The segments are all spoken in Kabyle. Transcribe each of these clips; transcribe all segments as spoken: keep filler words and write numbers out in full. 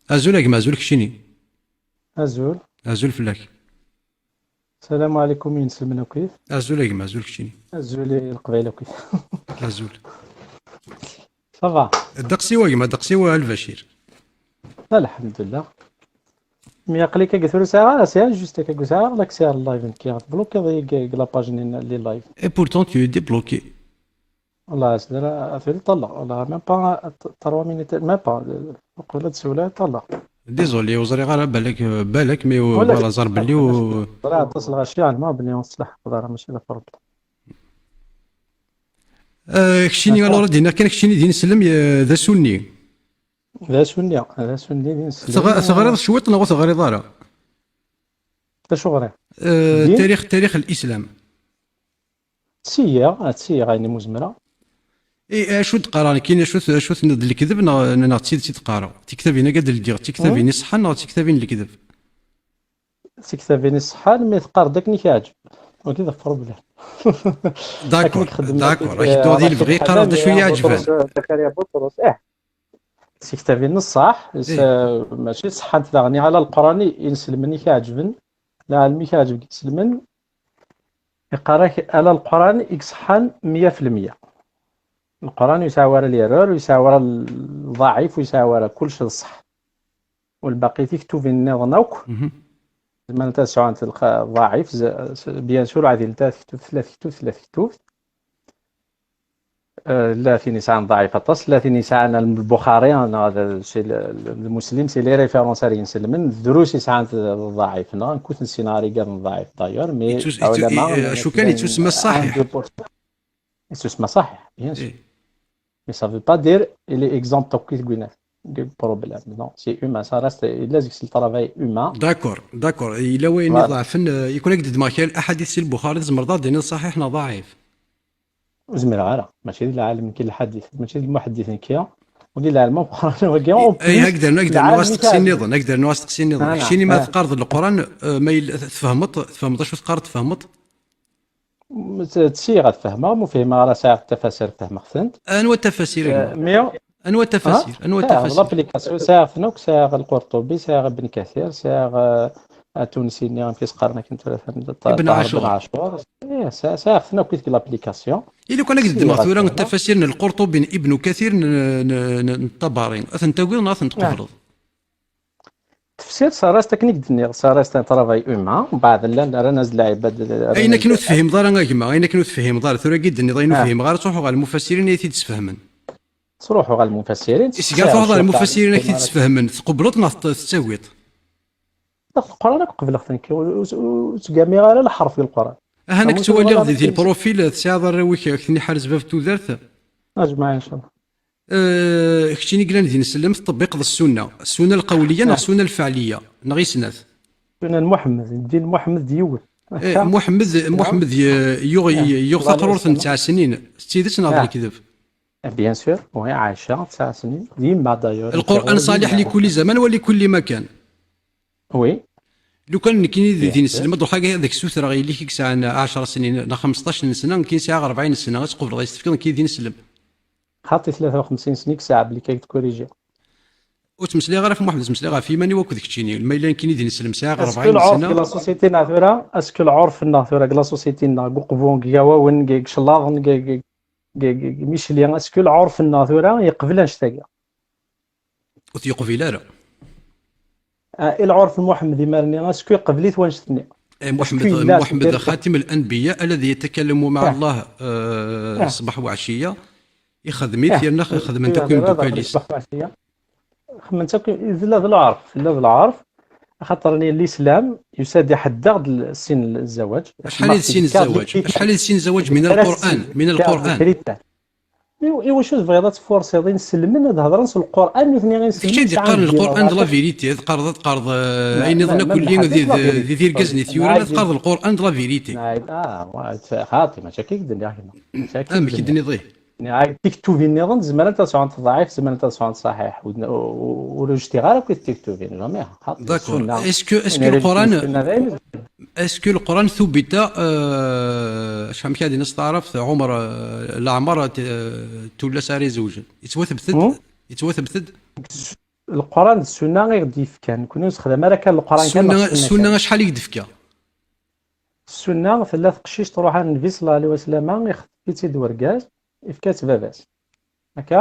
Azul a gma, azul keččini. Azul. Azul fell-ak. Salam ɛlikum i inselmen akkit. Azul a gma, azul keččini. Azul i Leqbayel akkit. Azul. Ça va. Ddeqs-iw a gma, ddeqs-iw a Lbacir. Alḥemdullah. Mi aql-ik akka tura ur sɛiɣ ara, sɛiɣ juste akka ur sɛiɣ ara l'accès ar live nekki, tblokiḍ-iyi deg, deg la page-nni n les lives. Et pourtant tu es débloqué. Wallah, c'est-à-dire, atan ṭalleɣ. Wallah, même pas trois minutes, même pas, uqbel ad ssiwleɣ, ṭalleɣ. Désolé, ur ẓriɣ ara, balak, balak, mais, euh, voilà, ẓer belli u- ẓriɣ aṭas lɣaci, ɛelmeɣ belli ur tettlaḥqeḍ ara, mačči d problème. Euh, keččini, alors, ad d-iniɣ kan, keččini d ineslem, euh, d asunni. D asunni, d asunni, d ineslem. Teɣ-, teɣriḍ cwiṭ neɣ ur teɣriḍ ara? D acu ɣriɣ? Euh, din? Tarix, tarix n Lislam. Ttiyyiɣ, ttiyyiɣ ayen imu zemreɣ. I acu d-qqareɣ nekkini, acu t-, acu tenniḍ d lekdeb neɣ, neɣ d tidet i d-qqareɣ? Tiktabin-agi ad d-ldiɣ, d tiktabin iṣeḥḥan neɣ d tiktabin n lekdeb? Tiktabin iṣeḥḥan, mi teqqareḍ akken i k-iɛǧeb. Wagi d problème. D'accord, akken i k-xeddem, d'accord. Akken i k-, ak-d-uɣ di lebɣi, qqareɣ d acu i yi-iɛeǧben. Buṭrus, Zakariya Buṭrus, eh. Tiktabin n ṣṣeḥ, s-, mačči ṣeḥḥant daɣen, ala Leqran i, inselmen i k-iɛeǧben, lɛalem i k-iɛeǧben deg inselmen, iqqar-ak ala Leqran i iṣeḥḥan meyya fi lmeyya. Leqran ur yesɛi ara l'erreur, ur yesɛi ara lḍaɛif, ur yesɛi ara, kullec d ṣṣeḥ. U lbaqi tiktubin nniḍen akk, zemrent ad sɛunt lxa-, ḍaɛif, z-, s-, bien sûr, ɛdil ta tektubt, tella tektubt, tella tektubt. Euh, la tin yesɛan ḍaɛif aṭas, la tin yesɛan Lbuxari, neɣ d, c'est le, le, le Muslim, c'est les références ar inselmen, drus yesɛan ḍaɛif, neɣ nkut nessin ar igaden ḍaɛif, d'ailleurs, mais ittus-, ittu-, ulama, i-, i-, acu kan, ittusemma ṣṣaḥiḥ. Ittusemma ṣaḥiḥ, bien sûr. Mais ça veut pas dire il est exempt akk i tegwinat. Deg problème. Non, c'est humain, ça reste, il reste le travail humain. D'accord, d'accord. Yella wayen iḍeɛfen, euh, i kun ak-d-ddmeɣ kra n laḥadit si Lbuxari, tzemreḍ ad d-tiniḍ ṣaḥiḥ neɣ ḍaɛif? Ur zmireɣ ara. Mačči d lɛalem nekki n lḥadit, mačči d lmuḥaddit nekki. Wagi d lɛalem ameqqran, wagi, en plus, ad k-d-rnuɣ asteqsi nniḍen, ad k-d-rnuɣ asteqsi nniḍen. Keččini ma teqqareḍ Leqran, euh, ma yella tfehmeḍ, tfehmeḍ acu teqqareḍ, tfehmeḍ? Tt-, ttiyyiɣ ad fehmeɣ, ma ur fhimeɣ ara sɛiɣ tafasir fehmeɣ-tent. Anwa tafasir, a gma? Euh, mais anwa tafasir? Anwa tafasir? L'application, sɛiɣ-ten akk, sɛiɣ Lqurṭubi, sɛiɣ Ibn Kathir, sɛiɣ, euh, Atunsi-nni, amek i s-qqaren akken tura, Ibn Ɛacur. Ibn Ɛacur. Ih, sɛiɣ-ten akk deg l'application. I lukan ad k-ddmeɣ tura tafasir n Lqurṭubi, n Ibn Kathir, n, n, n, n Ṭabari, ad ten-tagiḍ neɣ ad ten-tqebleḍ? Tefsir, ça reste akken i k-d-nniɣ, ça reste un travail humain. Mbeɛd llan rran-as-d lɛibad. Ayen akken ur tefhimeḍ ara, a gma, ayen akken ur tefhimeḍ ara, tura i d-tenniḍ ayen ur fhimeɣ ara, ttruḥuɣ ɣer lmufassirin ad t-id-sfehmen. Ttruḥuɣ ɣer lmufassirin. Is gar truḥeḍ ɣer lmufassirin ad k-t-id-sfehmen, tqebleḍ neɣ t-, tettagiḍ? Leqran akk qebleɣ-t nekk, ur, ur, ur ttgamiɣ ara lḥerf deg Leqran. Aha, nekk ttwaliɣ di, di lprofil tesɛiḍ arraw-ik, ak-ten-iḥrez bab n tudert. Ajmaɛ, incallah. Eh, keččini yellan d ineslem, teṭbiqeḍ ssunna. Ssunna lqawliya neɣ ssunna lfeɛliya? Neɣ i snat? Ssunna n Muḥemmed, ddin n Muḥemmed d yiwen. Eh, Muḥemmed, Muḥemmed, eh, yuɣ, yuɣ taqrurt n tesɛa snin. D tidet neɣ d lekdeb? Eh, bien sûr, oui, Ɛica, tesɛa snin. D yemma, d'ailleurs. Lqur'an ṣaliḥ li kulli zaman wa li kulli makan. Oui. Lukan nekkini d, d ineslem, ad ruḥeɣ ad ak-ssutreɣ yelli-k i yesɛan ɛecra snin neɣ xemseṭṭac n sna, nekkini sɛiɣ rebɛin n sna, ad tqebleḍ ad yi-s-tefkeḍ nekkini d ineslem? Xaṭi, tlata u xemsin sna i yesɛa, belli kan ad k-korrijiɣ. Ur ttmeslayeɣ ara ɣef Muḥemmed, ttmeslayeɣ ɣef yiman-iw akked keččini. Ma yella nekkini d ineslem, sɛiɣ rebɛin n sna. Est-ce que lɛurf deg la société-nneɣ tura, est-ce que lɛurf-nneɣ tura deg la société-nneɣ, deg uqbu, deg igawawen, deg, deg icellaḍen, deg, deg, deg, deg Micli, est-ce que lɛurf-nneɣ tura yeqbel annect-agi? Ur t-yeqbil ara. Ah, i lɛurf n Muḥemmed imar-nni, est-ce que yeqbel-it wannect-nni? Eh, Muḥemmed, Muḥemmed xatim al-anbiya, alladhi yatakallamu ma'a Allah, eh, ṣṣbeḥ wa ɛecciya. Ixdem-it, yerna xedmen-t akk imeddukal-is. Ṣṣbeḥ wa ɛecciya. Xedmen-t akk, tella d lɛerf, tella d lɛerf. Axaṭer lislam yusa-d iḥedd-aɣ-d sin n zzawaj. Acḥal i d sin n zzawaj? Acḥal i d sin n zzawaj min al-Qur'an? Min al-Qur'an. I, iwacu tebɣiḍ ad tfursiḍ inselmen ad hedren s Lqur'an, nutni inselmen? D kečč i d-yeqqaren Lqur'an d la vérité, ad teqqareḍ, ad teqqareḍ, eh, ayen nniḍen akk lli d, d, d irgazen i t-yuran, ad teqqareḍ Lqur'an d la vérité. Ah, wa, xaṭi, mačči akka i k-d-nniɣ gma. Amek i d-tenniḍ ih? Nniɣ-ak tiktubin nniḍen zemrent ad sɛunt ḍɛif, zemrent ad sɛunt ṣaḥiḥ. Ur, ur, ur ǧǧiɣ ara akk tiktubin, jamais. Xaṭi, d'accord. Est-ce que, est-ce que Lqur'an, est-ce que Lqur'an ثبت, euh, acḥal amek ad d-nini s taɛrabt, Ɛumer, euh, leɛmer, euh, tullas ara izewjen. Yettwathebtet-d? Yettwathebtet-d? Leqran d ssunna i ɣ-d-yefkan. Nekni ur nessexdam ara kan Leqran kan neɣ Ssunna, ssunna ssunna kan. Acḥal i k-d-tefka? Ssunna tella teqcict truḥ ar Nnbi ṣella Llahu ɛalayhi wa sallam, ixeṭṭef-itt-id urgaz, ifka-tt baba-s. Akka?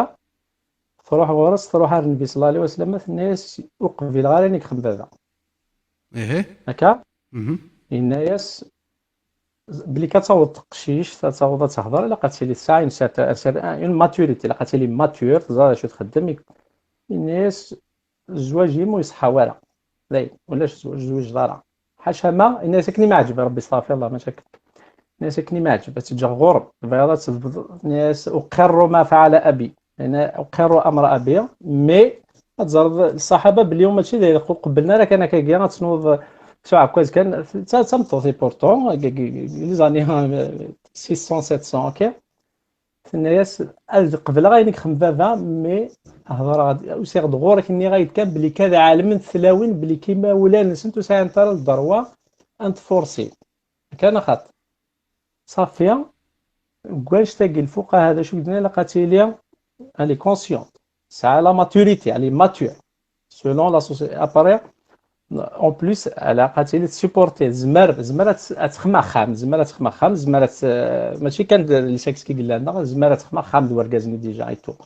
Truḥ ɣur-s, truḥ ar Nnbi ṣella Llahu ɛalayhi wa sallam, tenna-yas: "Ur qbileɣ ara ayen i yexdem baba." Ihi? Akka? Mhm. Yenna-yas belli ka taweḍ teqcict, ad taweḍ ad tehder, ilaq ad tili tesɛa une certaine, une maturité, ilaq ad tili mature, teẓra d acu txeddem. Yenna-yas: "Zzwaǧ-im ur iṣeḥḥa ara. Dayen, ulac zzwaǧ, ur tezwiǧeḍ ara." Ḥaca ma, yenna-yas: "Akken i m-iɛǧeb, Rebbi, staɣfir Allah, mačči akka." Yenna-yas: "Akken i m-iɛǧeb, ad teǧǧeɣ ɣur-m, tebɣiḍ ad tebḍ." Yenna-yas: "أقر ما فعل أبي." Yenna: "أقر أمر أبي", mais ad teẓreḍ ṣṣaḥaba belli mačči d ilaq ur qebblen ara kan akkagi, ad tnuḍ s uɛekkaz kan, d ta-, d tameṭṭut, et pourtant, deg, deg, deg les années, euh, six cents, sept cents, ok. Tenna-yas: "Ad qebleɣ ayen i yexdem baba, mais hedreɣ-d, usiɣ-d ɣur-k, nniɣ-ak-d kan belli kad ɛelment tlawin belli k imawlan-nsent ur sɛint ara le droit ad n-t-forcer." Kan axaṭ. Ṣafi, deg wannect-agi, lfuqaha d acu i d-nnan, ilaq ad tili, elle est consciente. Tesɛa la maturité, elle est mature. Selon la société. Après, en plus, ilaq ad tili tsupporter, tezmer, tezmer ad t-, ad texdem axxam, tezmer ad texdem axxam, tezmer ad t-, mačči kan d, d les sexes i yellan, neɣ tezmer ad texdem axxam d wergaz-nni déjà et tout.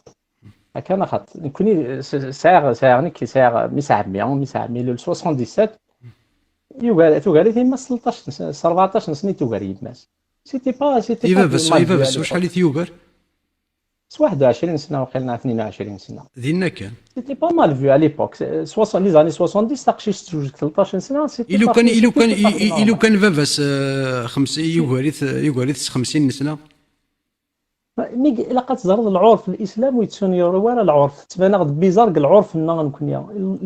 Akka neɣ xaṭi? Nekkni s-, sɛiɣ, sɛiɣ nekk, sɛiɣ mmi-s ɛemmi, mmi-s ɛemmi, il est soixante-dix-sept, yugar, tugar-it yemma-s tleṭṭac n s-, s rbeɛṭac n snin i tugar yemma-s. C'était pas, c'était I pas baba-s, de i baba-s, malveillance. Wacḥal i t-yugar? S waḥed u ɛecrin sna, waqila, neɣ tnin u ɛecrin sna. Dinna kan. C'était pas mal vu à l'époque. C'est, soixante, les années soixante-dix, taqcict tezweǧ deg tleṭṭac n sna, c'était I lukan, pas, i lukan, c'était pas i, i, i normal. Lukan baba-s, eh, xems-, yugar-it, yugar-it s xemsin n sna. Mi g-, ilaq ad teẓreḍ lɛurf n Lislam ur yettunyaru ara lɛurf. Tettban-aɣ-d bizarre deg lɛurf-nneɣ nekkni.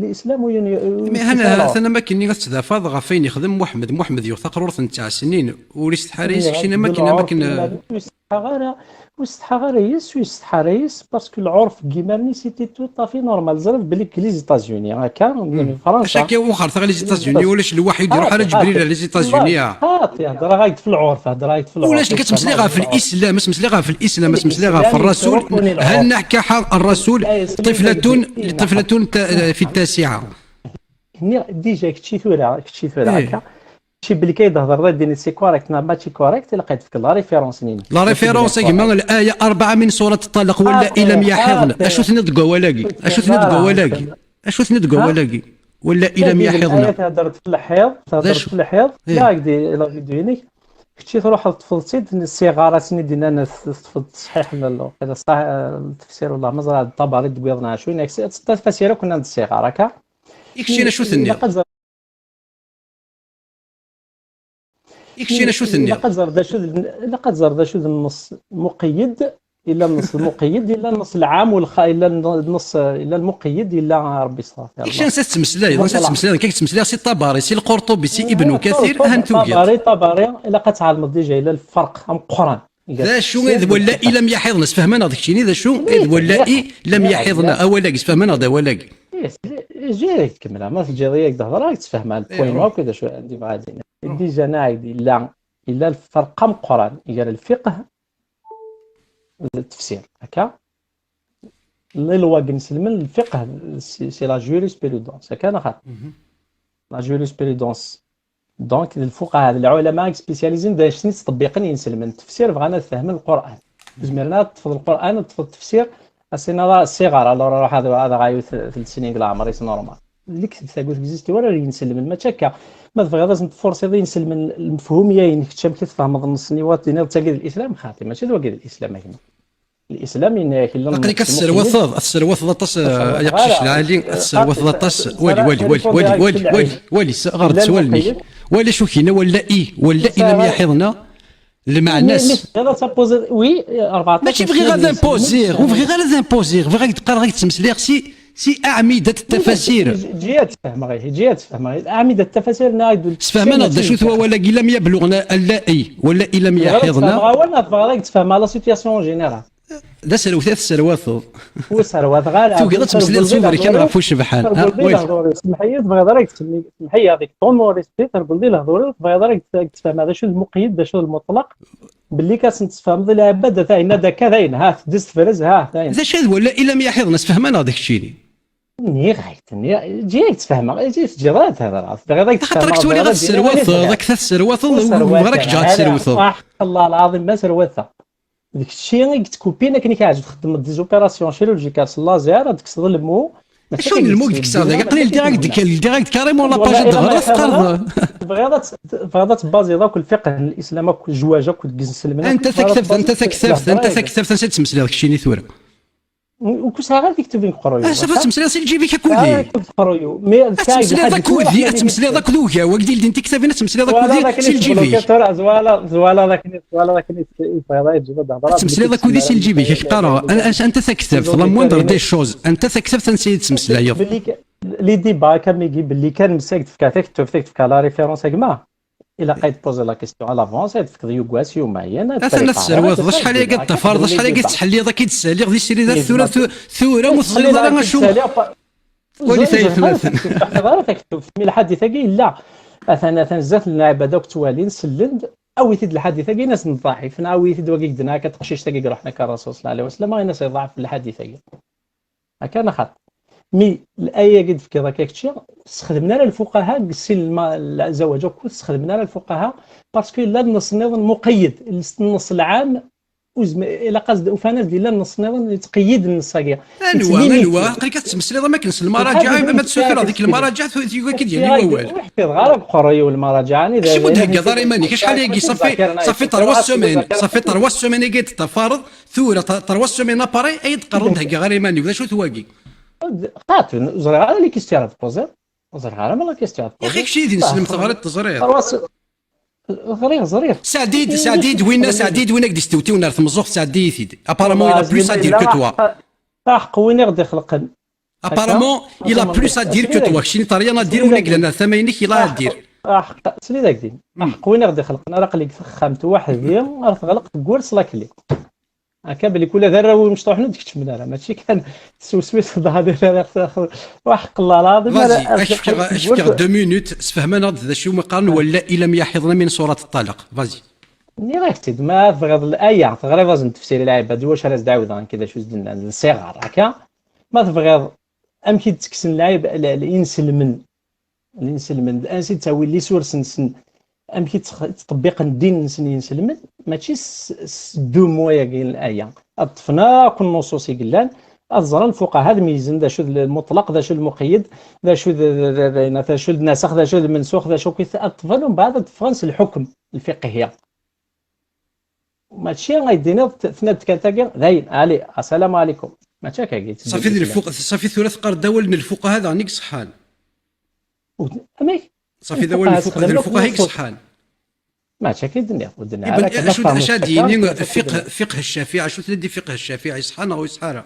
Lislam ur yun-, ur Mais yettunyaru hana, ara lɛurf. Hatan am akken i ad tdafaḍ ɣef wayen yexdem Muḥemmed. Muḥemmed yuɣ taqrurt n ttɛa snin, ur isetḥa ara yes, keččini am akken, am akken, eh, ur isetḥa ara, ur isetḥa ara yes, ur isetḥa ara yes, parce que lɛurf n yimar-nni, c'était tout à fait normal. Ẓriɣ belli deg les États-Unis, akka, di Fransa, acu akka wexxer taɣ les États-Unis, ulac lwaḥi ur d-iruḥ ara Ǧebril ar les États-Unis, ah. Xaṭi, heddreɣ-ak-d f lɛurf, heddreɣ-ak-d f lɛurf. Ulac, nekk ad ttmeslayeɣ ɣef Lislam, ad ttmeslayeɣ ɣef Lislam, ad ttmeslayeɣ ɣef Ṛṛasul, hal nneḥkaḥ ṛṛasul, ṭiflatun, ṭiflatun ta-, fi ttasiɛa. Nniɣ, déjà, kečči tura, kečči tura, akka. Mačči belli kan i d-thedreḍ ad d-tiniḍ c'est correct neɣ mačči correct, ilaq ad d-tefkeḍ la référence-nni-inek. La référence, a gma, l'aya rebɛa min surat Ṭṭalaq, wala ilam yaḥiḍna. Acu tenniḍ deg wawal-agi? Acu tenniḍ deg wawal-agi? Acu tenniḍ deg wawal-agi? Wala ilam yaḥiḍna. L'aya tehder-d f lḥiḍ, tehder-d f lḥiḍ, nniɣ-ak-d la vidéo-inek. Kečči truḥeḍ teṭṭfeḍ-tt-id n ssiɣar, ass-nni d-innan teṭṭfeḍ ṣṣḥiḥ n l-, n tefsir, wallah ma ẓriɣ d Ṭabari deg wiḍ n acu, inek s-, tafasir akk nnan d ssiɣar, akka? I keččin acu tenniḍ? Ilaq ad ẓer-, I keččin acu tenniḍ? Ilaq ad ẓer d acu d, ilaq ad ẓer d acu d nneṣ muqeyyed, illa nneṣ muqeyyed, illa nneṣ lɛam, u lxa-, illa nneṣ, illa lmuqeyyed, illa Rebbi ṣṣafir. I keččin ansa tettmeslayeḍ, ansa tettmeslayeḍ, nekk ad k-ttmeslayeɣ si Ṭabari, si Lqurṭubi, si Ibnu Kathir, ahan tugiḍ. Ṭabari, Ṭabari, ilaq ad tɛelmeḍ déjà, illa lferq ameqqran. D acu i d wala i lam yaḥiḍna? Sfehman-aɣ-d keččini, d acu i d wala i lam yaḥiḍna? Awal-agi, sfehman-aɣ-d awal-agi. Yes, j'ai, kemmel, ma teǧǧiḍ-iyi ad d-hedreɣ, ad d-sfehmeɣ le point akk d acu i d-ibɣa ad d-iniɣ. Déjà, nniɣ-ak-d, yella, yella lferq ameqqran gar lfiqh d tefsir, akka? Les lois n yiselmen, lfiqh, c'est, c'est la jurisprudence, akka neɣ xaṭi? La jurisprudence. Donc, d lfuqaha, d lɛulama i yespécialisent d acu i ttṭebbiqen yinselmen. Tefsir, bɣan ad fehmen Lqur'an. Ur zmiren ara ad ṭṭfen Lqur'an, ad ṭṭfen tefsir, ass-a ssiɣar, alors ruḥ ad, ad aɣ-yut telt snin deg leɛmer-is normal. Lekteb tagut existe wara yinselmen, mačči akka. Ma tebɣiḍ ad sen-tfurṣiḍ i yinselmen lemfhum-yayin, kečč amek i tfehmeḍ nneṣ-nni, wa tiniḍ d tagi d Lislam, xaṭi, mačči d wagi d Lislam, a gma. Lislam yenna-yak illa. Aql-ik ad tesserwateḍ, ad tesserwateḍ aṭas, eh, ay aqcic lɛali, ad tesserwateḍ aṭas. Wali, wali, wali, wali, wali, wali, s-, ɣer-d s wallen-ik. Wali acu k-yenna, wala i, wala i lam yaḥiḍna, lmeɛna-s. Mačči bɣiɣ ad impoziɣ, ur bɣiɣ ara ad impoziɣ, bɣiɣ ad k-d-qqareɣ, ad k-ttmeslayeɣ si, si aɛmidat tafasir. Ǧi ad tfehmeɣ, ih, ǧi ad tfehmeɣ. Aɛmidat tafasir, nniɣ-ak-d. Sfehman-aɣ-d d acu-t wawal-agi, lam yablugna, ala i, wala i lam yaḥiḍna. Bɣiɣ ad tfehmeɣ awal, neɣ tebɣiḍ ad k-ttfehmeɣ la situation en général? D aserwet i tesserwateḍ. Ur sserwateɣ ara. Tugiḍ ad tmeslayeḍ s uberkan ɣef ucebḥan. Terwel di lehdur-iw. Semmeḥ-iyi, tebɣiḍ ara k-tsemmi-, semmeḥ-iyi avec ton respect, terwel di lehdur-iw, tebɣiḍ ara k-, k-ttfehmeɣ d acu d lmuqeyyed, d acu d lmuṭleq, belli ka sen-tessefhmeḍ i lɛibad, ata yenna-d akka dayen, ha, teddi s tefrez, ha, dayen. D acu ad wala i lam yaḥiḍna, sfehman-aɣ-d keččini. Nniɣ-ak-t, nniɣ, ǧǧiɣ-ak-ttfehmeɣ, ǧǧiɣ-ak-ttfehmeɣ. Axaṭer ad k-tserwateḍ, ad k-tesserwateḍ, ur bɣiɣ ara k-ǧǧeɣ ad tserwteḍ. Ur serwateɣ ara. Waḥ Allah lɛaḍim ma serwateɣ. D kečči i yettkupin akken i k-iɛǧeb txeddmeḍ des opérations chirurgicales s laser, ad tekkseḍ lmu. Acu n lmu i k-d-kkseɣ dagi? Aql-i ldiɣ-ak-d, ldiɣ-ak-d carrément la page ad d-ɣreḍ, teqqareḍ. Tebɣiḍ ad, tebɣiḍ ad tebbaziḍ akk lfiqh n Lislam akk, zzwaǧ akk deg iselmen. Anta taktabt, anta taktabt, anta taktabt, ansi d-tettmeslayeḍ keččini tura? Ur sɛiɣ ara tiktubin deg uqerruy-iw. Acu tettmeslayeḍ si lǧib-ik akk-udi? Ad tettmeslayeḍ akk-udi, ad tettmeslayeḍ akked ugaw, ad d-ildin tiktabin, ad tettmeslayeḍ akked-udi si lǧib-ik. Tura, zwala, zwala dakken, zwala dakken tebɣiḍ ad tjib ad d-hḍeṛ. Ad tettmeslayeḍ akked-i si lǧib-ik, ak-qqareɣ. Anta taktabt, la moindre des choses, anta taktabt ansi i d-tettmeslayeḍ? Belli ka-, les débats, akka mi belli kan msag tefka taktubt, tefka la référence a gma. Ilaq ad poser la question à l'avance, ad tefkeḍ yuggas, yumayen, ad... Atan la tesserwateḍ, acḥal aya i d-tafreḍ, acḥal aya i d-tettḥelliḍ, ad k-id-ssaliɣ di sridat, tura, tu-, tura ur teẓriḍ ara acu. Wali tayi tura. Ur teḥfiḍ ara taktubt, mi lḥadit-agi yella. Atan, atan zdat n lɛibad akk ttwalin, sellen-d, awit-id lḥadit-agi, in-asen d ḍaɛif, neɣ awit-id wagi i d-tenna akka teqcict-agi i iruḥen akka Rasul sallallahu alayhi wa sallam, in-as iḍɛef lḥadit-agi. Akka neɣ xaṭi? Mi l-aya-agi d-tefkiḍ akka kečči, sxedmen ara lfuqaha deg sin lma-, zawaǧ akk, sxedmen ara lfuqaha, parce que yella nneṣ nniḍen muqeyyed, nneṣ lɛam, ur zmi-, ilaq-as-d, ufan-as-d yella nneṣ nniḍen yettqeyyid nneṣ-agi. Anwa, anwa? Aql-ik ad tettmeslayeḍ am akken s lmaraǧiɛ, ma tsutureḍ deg lmaraǧiɛ, tu-, yugi ad k-id-yini wawal. Ur ḥfiḍeɣ ara deg uqerruy-iw lmaraǧiɛ, acu d-theggaḍ ara iman-ik? Acḥal-agi? Safi, safi trois semaines, safi trois semaines-agi i d-tafreḍ, tura, ta-, trois semaines après, ay d-qqareḍ ur d-heggaɣ ara iman-iw. D acu-t wagi? Xaṭi, ur ẓriɣ ara les questions ara d-tposer. Ur ẓriɣ ara ma la question ad... Yaxi kečč yid-i neslemt ɣer i teẓriḍ. Ẓriɣ, ẓriɣ. Saɛdid, Saɛdid, winna, Saɛdid, winna i k-d-istewtiwen ar tmeẓẓuɣt, sɛeddi-yi-t-id. Apparemment, il a plus à dire que toi. Aḥeqq win i ɣ-d-ixelqen. Apparemment, il a plus à dire que toi. Keččini t'as rien à dire, win i yellan ar tama-inek, il a à dire. Aḥeqq, sli dagi. Aḥeqq win i ɣ-d-ixelqen, ara aql-i deg texxamt weḥd-i, ara teɣleq tewwurt s lakli. Akka belli kula d arraw imecṭuḥen ur d-keččmen ara, mačči kan tesweswiseḍ ɣer ara. Waḥeq Allah lɛaḍim. Vas-y, ad k-fkeɣ, ad k-fkeɣ deux minutes, sfehman-aɣ-d d acu i qqaren wala ilam yaḥiḍna min surat ṭṭalaq. Vas-y. Nniɣ-ak-tt-id, ma tebɣiḍ l-, aya, teɣriḍ-asen tefsir i lɛibad, iwacu ara s-d-ɛawdeɣ nekk d acu s-d-nnan, d siɣar, akka? Ma tebɣiḍ amek i d-ttekksen lɛib-, l-, l-, inselmen, inselmen, ansi d-ttawi les sources-nsen, amek i ttx-, ttṭebbiqen ddin-nsen yinselmen, mačči s, s ddum wayagi n aya. Ad ṭṭfen akk nnuṣuṣ i yellan, ad ẓren lfuqaha ad meyyzen d acu d lmuṭlaq, d acu d lmuqeyyed, d acu d, d, d, d, d acu d nasex, d acu d mensux, d acu akk i t-, ad ṭṭfen, umbeɛd ad d-ffɣen s lḥukm lfiqhi. Mačči ay d-tiniḍ t-, tenna-d kan tagi, dayen, allez, assalamu alaikum. Mačči akka i yetteddu. Safi d lfuq-, safi tura teqqar-d awal n lfuqaha daɣen i iṣeḥḥan. Amek? Safi d awal n lfuqaha, d lfuqaha i iṣeḥḥan. Mačči akka i d-nniɣ, ur d-nniɣ ara kan. Acu d, acu ad d-yini fiqh, fiqh Ccafiɛi, acu tenna-d i fiqh Ccafiɛi, iṣeḥḥa neɣ ur iṣeḥḥa ara?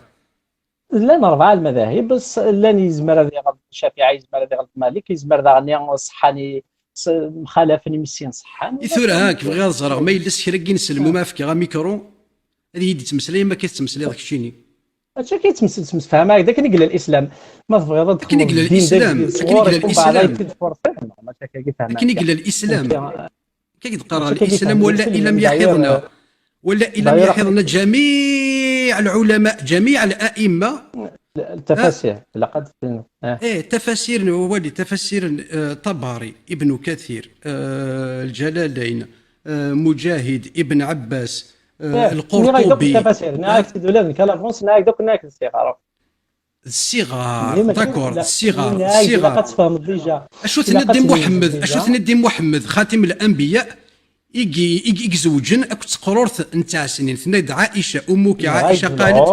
Llan rebɛa lmadahib, s-, llan yezmer ad iɣelṭ Ccafiɛi, yezmer ad iɣelṭ Malik, yezmer daɣen ṣeḥḥan i, s-, mxalafen imi sin ṣeḥḥan. I tura, ha, k-, bɣiɣ ad ẓreɣ ma yella s kra n yinselmen, ma fkiɣ amikru, ad iyi-d-ttmeslay am akka tettmeslayeḍ keččini. Mačči akka i ttmes-, ttemsefhameɣ-ak-d akken i yella lislam. Ma tebɣiḍ ad... Akken i yella lislam, akken i yella lislam. Mačči akka i fehmeɣ. Akken i yella lislam. Akka i d-qqareɣ, lislam wala ilam yaḥiḍna. Wala ilam yaḥiḍna, jamiɛ lɛulama, jamiɛ la'imma. Tafasir, ilaq ad... Eh, tafasir, wali tafasir, eh, Tabari, Ibn Kathir, eh, Ljalalayn, eh, Mujahid, Ibn Abbas, eh, Lqurṭubi. Tafasir, nniɣ-ak-tt-id ula d nekk à l'avance, nniɣ-ak-d akk, nniɣ-ak-d siɣar. D ssiɣar, d'accord, d ssiɣar, d ssiɣar. Ilaq ad tfehmeḍ déjà. Acu tenniḍ di Muḥemmed, acu tenniḍ di Muḥemmed, xatim l-anbiya, i, i, i izewǧen akked teqrurt n Tɛesnin? Tenna-d Ɛica, ummu-k Ɛica, qalet.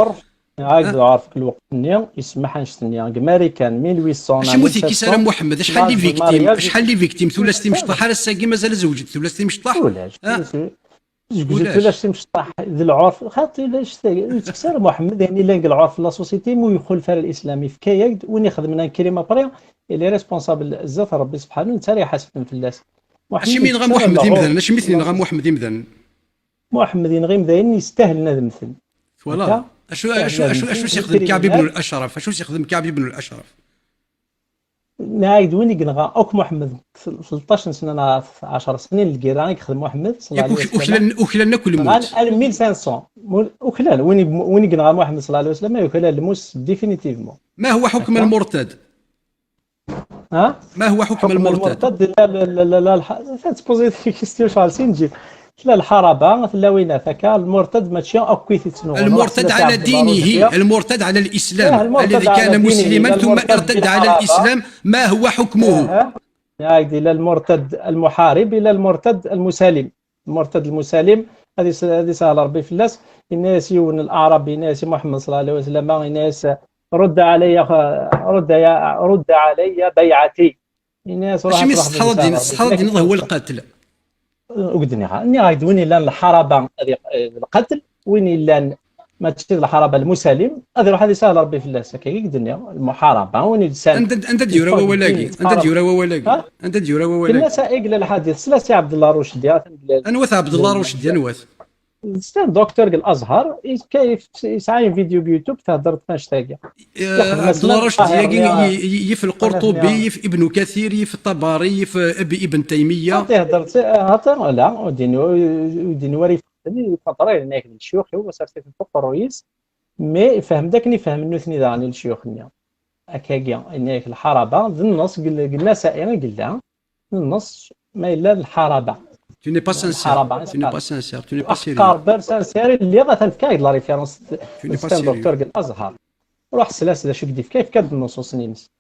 Nniɣ-ak-d lɛurf deg lweqt-nni, isemmeḥ annect-nni, deg Marikan, mille huit cents. Acimi ur t-yekkis ara Muḥemmed? Acḥal les victimes, acḥal les victimes, tullas timecṭaḥ, ar ass-agi mazal ad zewǧent tullas timecṭaḥ? Ulac. Zegzet ulac timecṭaḥ d lɛurf, xaṭi ulac tagi, ur yekkes ara Muḥemmed, yani llan deg lɛurf n la société, mu yexulef ara lislam, yefka-yak-d, win ixedmen un crime après, il est responsable zdat Rebbi subḥanu, netta ara iḥaseb fell-as. Acimi yenɣa Muḥemmed imdanen? Acimi i t-yenɣa Muḥemmed imdanen? Muḥemmed yenɣa imdanen yestahlen ad mmten. Twalaḍ? Acu, acu, acu, acu s-ixdem Kaɛb ibn al-Acraf? Acu s-ixdem Kaɛb ibn al-Acraf? Nniɣ-ak-d win i yenɣa akk Muḥemmed, tleṭṭac n sna neɣ ɛecṛa snin n lgirra i yexdem Muḥemmed, ṣalla Yak Ɛlih uk-, wasallam. Uklan, uklan akk lmut. Nɣan alef mil cinq cents. Mul-, uklan, win i, win i yenɣa Muḥemmed, ṣalla Ɛlih wasallam, yuklal lmus définitivement. ما هو حكم المرتد؟ ها؟ ما هو حكم المرتد؟ المرتد، لا، لا، لا، لا، لا، الح-، تتبوزي ديك الكيستيون شحال سين تجي. لا، الحرابة، لا وين هكا، المرتد ماشي أكو يتسنو. المرتد على دينه، المرتد على الإسلام. إيه، المرتد الذي على كان دينه، مسلما لا، ثم المرتد ارتد على بالحرابة. الإسلام، ما هو حكمه؟ إيه، ها؟ هايدي، لا المرتد المحارب، لا المرتد المسالم. المرتد المسالم، هذه س-، هذه سهل ربي فلاس. الناس يون الأعرابي، الناس محمد صلى الله عليه وسلم، الناس رد علي خ-، رد يا، رد علي بيعتي. الناس راح ماشي من تروح الصحراء بالنساء الدين، الصحراء الدين هو القتل. وقدني ها، ني غايد وين إلا الحرابة هذه، آه، القتل، وين إلا ماشي الحرابة المسالم، هذه راح هذه سهل ربي فلاس، هكا يقدني المحاربة، وين يلسان. أنت، أنت ديورا وولاكي، أنت ديورا وولاكي، ها؟ أنت ديورا وولاكي. كنا سائق للحديث، سلاسي عبد الله رشدي، عاد نقول لك. أنوث عبد الله رشدي، أنوث؟ C'est un docteur de l'Azhar, il, كيف يسعى فيديو بيوتيوب تهضر تناش تاقي. آه، يخدم عبد الله مثلاً رشدي، طاهر يا، مياه. يا، يا في القرطبي، أنا يا في ابن كثير، يا في الطبري، يا في ابن تيمية. هاتي هضرت، هاتي، لا، وديني، وديني وري فترة هناك الشيوخ، هو صار سيف الفقر رئيس، مي فهم داك اللي فهم النوثني ذا عن الشيوخ النيا. هكاكيا، هناك الحرابة، ذا النص، قل-، قلنا سائر، قلنا. النص ما إلا الحرابة. Tu n'es pas sincère. الحرابة، tu n'es pas sincère. Tu n'es pas sérieux. أفكار بير سانسير اللي غا تنفكايد لا ريفيرونس. Tu n'es pas sérieux. دكتور قال الأزهر. روح سلاس ذا شو قد يفكا، يفكا النصوص نينس.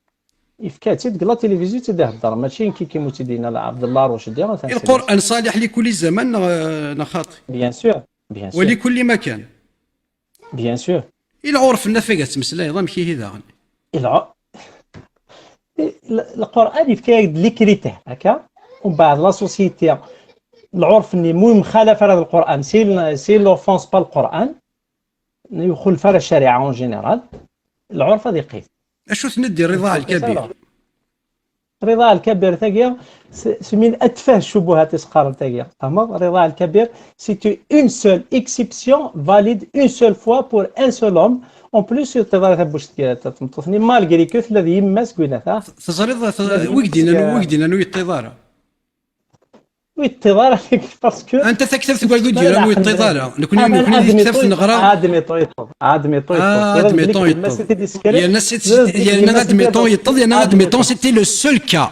يفكا تيد قال لا تلفزيون تيد هدر، ماشي كي كيمو تيدينا لا عبد الله رشدي، مثلًا. القرآن صالح لكل زمان، آه، نخاطي. Bien sûr، bien sûr. ولكل مكان. Bien sûr. العرف النفقة تمسلايض، أمشي هي داغن. الع-، القرآن يفكا لي كريتير، هكا. ومن بعد لا سوسيتي، العرف ني مو مخالفة هذا القرآن، سي ال-، سي لوفونس با القرآن، يخلف على الشريعة اون جينيرال، العرف هذا يقيد. أشو تندي رضا الكبير؟ رضا الكبير تاقيا، س-، س-، من أتفه الشبهات يسقارن تاقيا. فهمت؟ رضا الكبير، c'est une seule exception valide une seule fois pour un seul homme. En plus، يطيض على تبوش تمطوثني، مالغري كو ثلاث يماس قلنا ثا. تزريض، ويكدين، ويكدين، أنو يطيض على. ويطيض على، باسكو أنت تكتب تقول قد يرى ويطيض على. نكون، نكون تكتب نغرا. عاد ميطو يطلب، عاد ميطو يطلب. آه، عاد ميطو يطلب. يا ناس، يا ناس، عاد ميطو يطلب، يا ناس، عاد ميطو، c'était le seul cas.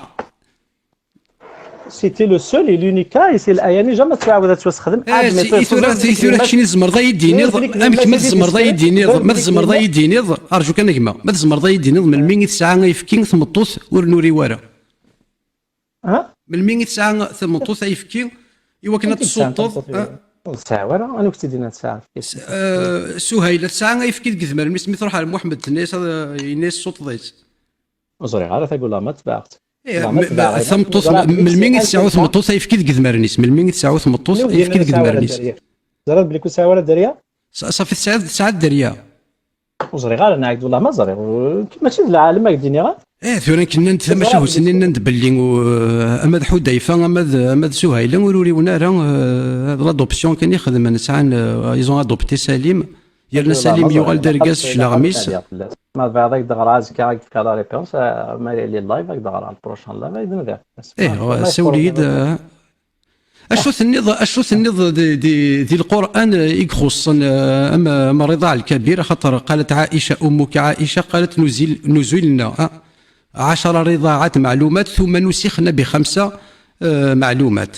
C'était le seul et l'unique cas, et c'est الآية اللي جامع تعاود تستخدم. آه، عاد ميطو يطلب. ثورة، ثورة كشني زمرض أي دينيض، أمك ما تزمرض أي دينيض، ما تزمرض أي دينيض، أرجوك أنا كما، ما تزمرض أي دينيض، من مين تسعى يفكين ثمطوث ور نوري ورا. ها؟ من مين تسعى ثمطوث يفكي، إوا كنا تسعى تسلطض، ثمطوث، ها؟ تسعى ورا، أنا كنت دينا تسعى. آه، سهيلة تسعى يفكي قد مرمي سمي تروح على محمد الناس، هذا يناس صوت ضيت. زري غير تقول لا ما تبعت. إيه، لا، ما م-، تباع، م-، ثمطوث، م-، من مين تسعى ثمطوث يفكي قد مرنيس، من مين تسعى ثمطوث يفكي قد مرنيس. زرد بلي كنت ساوى الدريا؟ ص-، صافي تسعة، تسعة الدريا. وزري غير أنا عيد والله ما زري. و-، ماشي د العالم هاك الدنيا غير. إيه، ثورة كنا أنت ثما شهو سنين نند بلي و-، أما د حذيفة، أما د، أما د سهيلة، وروري ونارا، آه، هاد لادوبسيون كان يخدم، نسعان، آه، ils ont adopté سليم. يرنا سليم يوغال درقاس شلاغميس. ما بعد هاك دغرا زكا هاك تلقى لا ريبونس، آه، ما لي لايف هاك دغرا البروشان لايف هاك دغرا. إيه، هو سوليد، آه، أشو تنيض، أشو تنيض دي، دي، دي القرآن يخصن، آه، أما، أما الرضاع الكبير، خاطر قالت عائشة، أمك عائشة قالت: "نزل، نزلنا، آه، عشر رضاعات معلومات ثم نسخن بخمسة، آه، معلومات.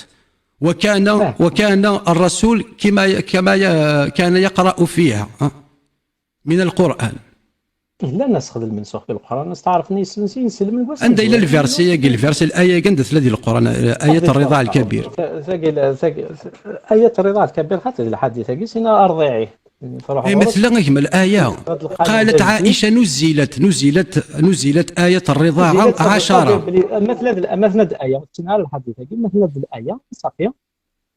وكان، وكان الرسول كما ي-، كما ي-، كان يقرأ فيها، آه". من القرآن. إلا الناس خذ المنسوخ في القرآن، نستعرف إنه يسلم، يسلم من وسط. عند إلى الفيرسي، ياك الفيرسي، الآية كان دث الذي القرآن، آية الرضاع الكبير. ث-، ثاقي لا، ثاقي، آية الرضاع الكبير، حتى الحديث، ثاقي سينا أرضعيه. إيه، مثل غير الآية. قالت عائشة: "نزلت، نزلت، نزلت آية الرضاعة عشرة". مثل هذه، مثل هذه الآية، تنهار الحديث، مثل هذه الآية، صافي.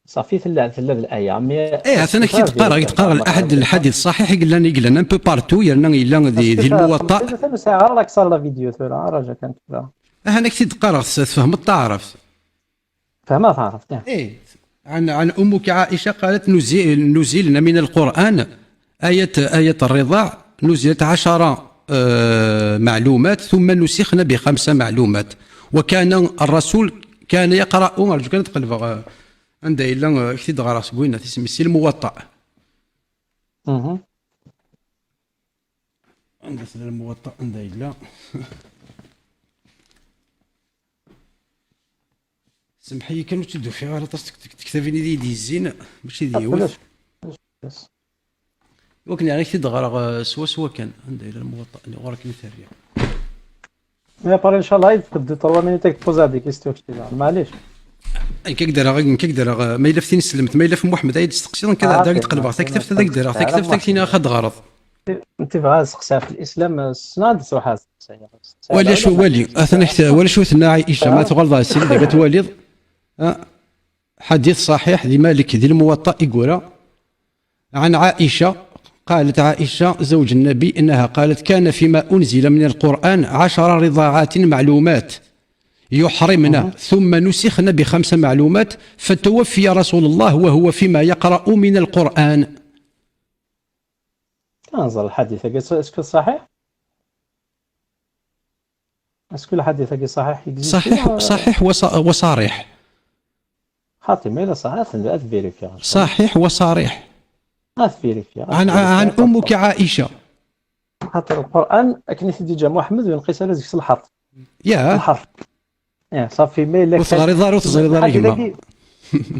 صافي، تلا، تلا الآية. مي إيه، أثناً كي تقرا، كي تقرا الأحد، الحديث الصحيح، يقول لنا، يقول لنا un peu partout، يرنا، يلا ذي، ذي الموطأ. أنا ساعة راك صار لا فيديو ثورة، راجع كانت ثورة. أه، أنا كي تقرا، تفهم التعرف. فهمها تعرف، إيه. إيه. عن، عن أمك عائشة قالت: "نزي-، نزلنا من القرآن آية، آية الرضاع، نزلت عشرة آه، معلومات، ثم نسخن بخمس معلومات. وكان الرسول كان يقرأ، أرجو كان تقلبغ، آه، عند إلا، آه، كتيد غرس بوينة اسمي سي الموطأ. عند سي الموطأ عند إلا. سمحي كان وتدو فيها على طاس تكتبيني دي دي الزين، ماشي دي يوث. Yes. وكنا غير كتيد غرغ، آه، سوا سوا كان عند إلا الموطأ اللي غرك مثال. Mais après, إن شاء الله، يتقد trois minutes تبوز هذيك كيستيون كتير. معليش. نكاك دارا، نكاك دارا، ما إلا فتين سلمت، ما إلا في محمد عيد استقصي، نكا آه، دارا تقلب، تكتب تاك دارا، تكتب تاك تينا خد غرض. أنت بغا سقسي في الإسلام، سناد سوحات. والي شو، والي، أثناء ولا شو ثنا عائشة، ما تغلط على السيد، قالت والي، آه، حديث صحيح لمالك ذي الموطأ يقول، عن عائشة، قالت عائشة زوج النبي إنها قالت: "كان فيما أنزل من القرآن عشر رضاعات معلومات يحرمن، ثم نسخن بخمس معلومات، فتوفي رسول الله وهو فيما يقرأ من القرآن". تنظر الحديث، est-ce que صحيح؟ Est-ce que الحديث هاكي صحيح يكزيستي؟ صحيح، صحيح وص-، وصريح. خاطي ما إلا صحيح، أث-، أث vérifier. صحيح وصريح. أث vérifier، أث عن، vérifier. عن أمك عائشة. خاطر القرآن، أكن يثدي جا محمد وينقص على زكس الحرف. يا. الحرف. إيه، صافي، ما إلا وثغري كان ضار وثزري ضار الحديث يما. هاكي،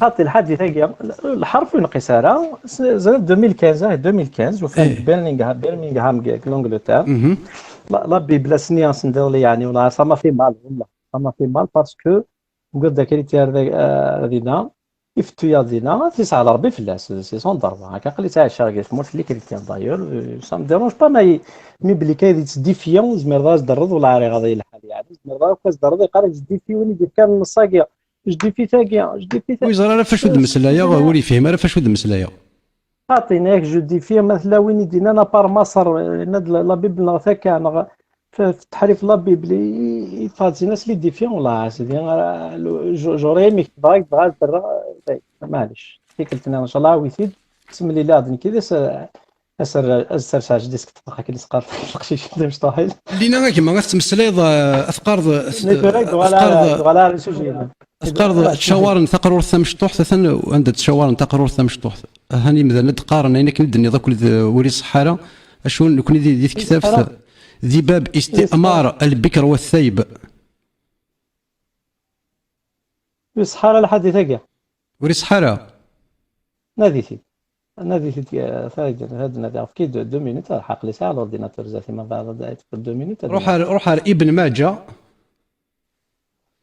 خاطي الحديث هاكي، الحرف ينقص على س-، زاد deux mille quinze، آه، deux mille quinze، وفي إيه. برمنغهام، برمنغهام، ك-، لونجلتير. مهم. لا، لا بيبل سنيا سندرلي يعني، ولا ça m'a fait mal، والله. Ça m'a fait mal parce que نقول ذاك اللي تيار ذاك، آه، دينا، يفتو يا دينا، تسعة على ربي في الناس، c'est son droit. هكا قلت عايشة غير في مول في les chrétiens d'ailleurs، ça me dérange pas، mais، mais بلي كاين دي ديفيون، زمير راس درد ولا عاري غاضي الحال يعني، زمير راس كاس درد يقال لك ديفي وين يدير كان النصاقية، جدي في تاقية، جدي في تاقية. ويزرى راه فاش ود مسلايا، ور يفهم راه فاش ود مسلايا. خاطيناك جو ديفي مثلا وين يدينا نابار مصر، ناد لا بيبل نغ ثاكا نغ ف-، في التحريف لا بيبل، ي-، يفازينا سلي ديفي والله سيدي، راه لو-، جو-، جوري ميك دراك دراك درا، طيب، معليش. تيكلتنا إن شاء الله ويثيد، تسملي لا عاد نكي ديس، أسر، أسر ساج ديسك تبقى كي ديس قال القشيش دير مشطوحين. لينا كيما غتمسليض، آه، أثقارض، أث-، نيتو غير دوغالا، أثقارض. دوغالا على سوجينا. أذكر تشاورن تقرورت تمشطوحت، ثن عند تشاورن تقرورت تمشطوحت. هاني مدن دقارن، هنا كن الدنيا ذاك ولد ولي الصحارى. أشو نكون ذي، ذي تكتبت ذي باب استئمار البكر والثيب. الصحارى الحديث هكا. ولي الصحارى. ناديتي. ناديتي، آه، ثايد، هاد نادي عرف كي دو، دو مينوت، الحق لي ساعة الأورديناتور زاتي ما بعد دو مينوت. روح على، روح على ابن ماجه.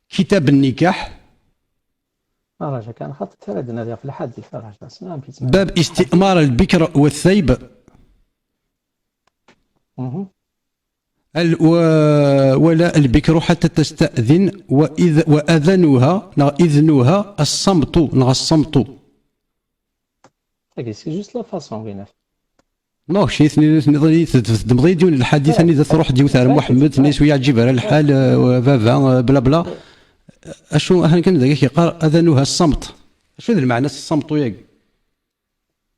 كتاب النكاح. آه، راجع كان خاطر ترى دنا في الحديث، راجع سلام في سلام. باب استئمار البكر والثيب. مهم. ال-، و-، ولا البكر حتى تستأذن، وإذ-، وأذنها، نغ إذنها الصمت، نغ الصمت. هاكي، c'est juste la façon بينات. نو، شي ثني، ثني، ثني، تدمضي ديون الحديث، أنا إذا تروح ديوث على محمد، ثني سويا عجيب على الحال، آه، بابا، آه، بلا بلا. أشو، أهلا كان ذاك يقار أذنها الصمت. أشو ذا المعنى الصمت وياك؟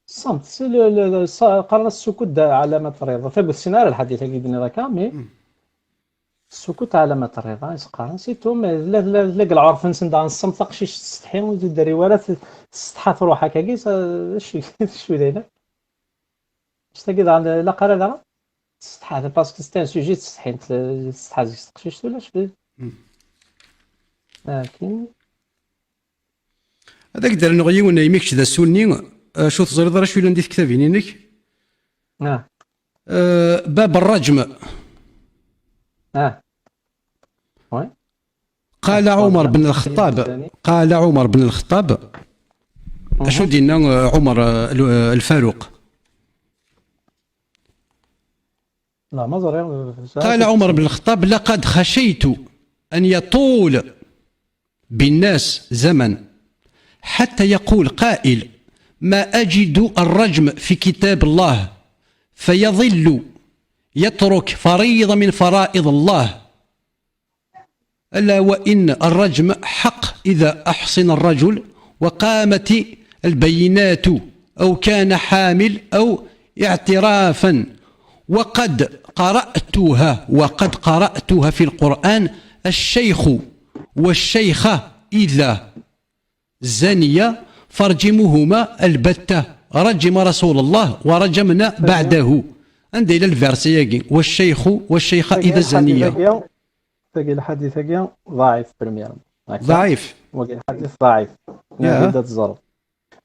الصمت، c'est le، le، le، ص-، قرن السكوت دا علامة الرضا. فقلت سينار الحديث هاكي ديني راكا، mais السكوت علامة الرضا، يسقارن. C'est tout، mais لا، لا، لا، العرف نسن دا الصمت، تقشيش تستحي، وتدري ولا ت-، تستحى في روحك، هاكي، س-، شو، شو داينا؟ شتاكي دا، لا قرا دا، تستحى، parce que c'est un sujet تستحي، ت-، تستحى زيك تقشيش ولا شو؟ لكن هذاك دار نغ يون يميكش ذا السني، آه، شو تزرد راه شو يلون دي تكتابين إنك؟ آه. آه، باب الرجم. آه. وي. قال عمر بن الخطاب، قال عمر بن الخطاب، أشو دينا، آه، عمر، آه، ال-، آه، الفاروق؟ لا، ما زال. قال عمر بن الخطاب: "لقد خشيت أن يطول بالناس زمن حتى يقول قائل: 'ما أجد الرجم في كتاب الله'، فيضل يترك فريضة من فرائض الله، ألا وإن الرجم حق إذا أحصن الرجل وقامت البينات أو كان حامل أو اعترافا، وقد قرأتها، وقد قرأتها في القرآن، الشيخ والشيخة إذا زنيا فارجموهما البتة، رجم رسول الله ورجمنا بعده. Anda yella lversi-agi: والشيخ والشيخة إذا زنيا؟ Tagi lḥadit-agi ضعيف, premièrement. Ḍɛif. Wagi lḥadit ضعيف. Nadi da teẓreḍ.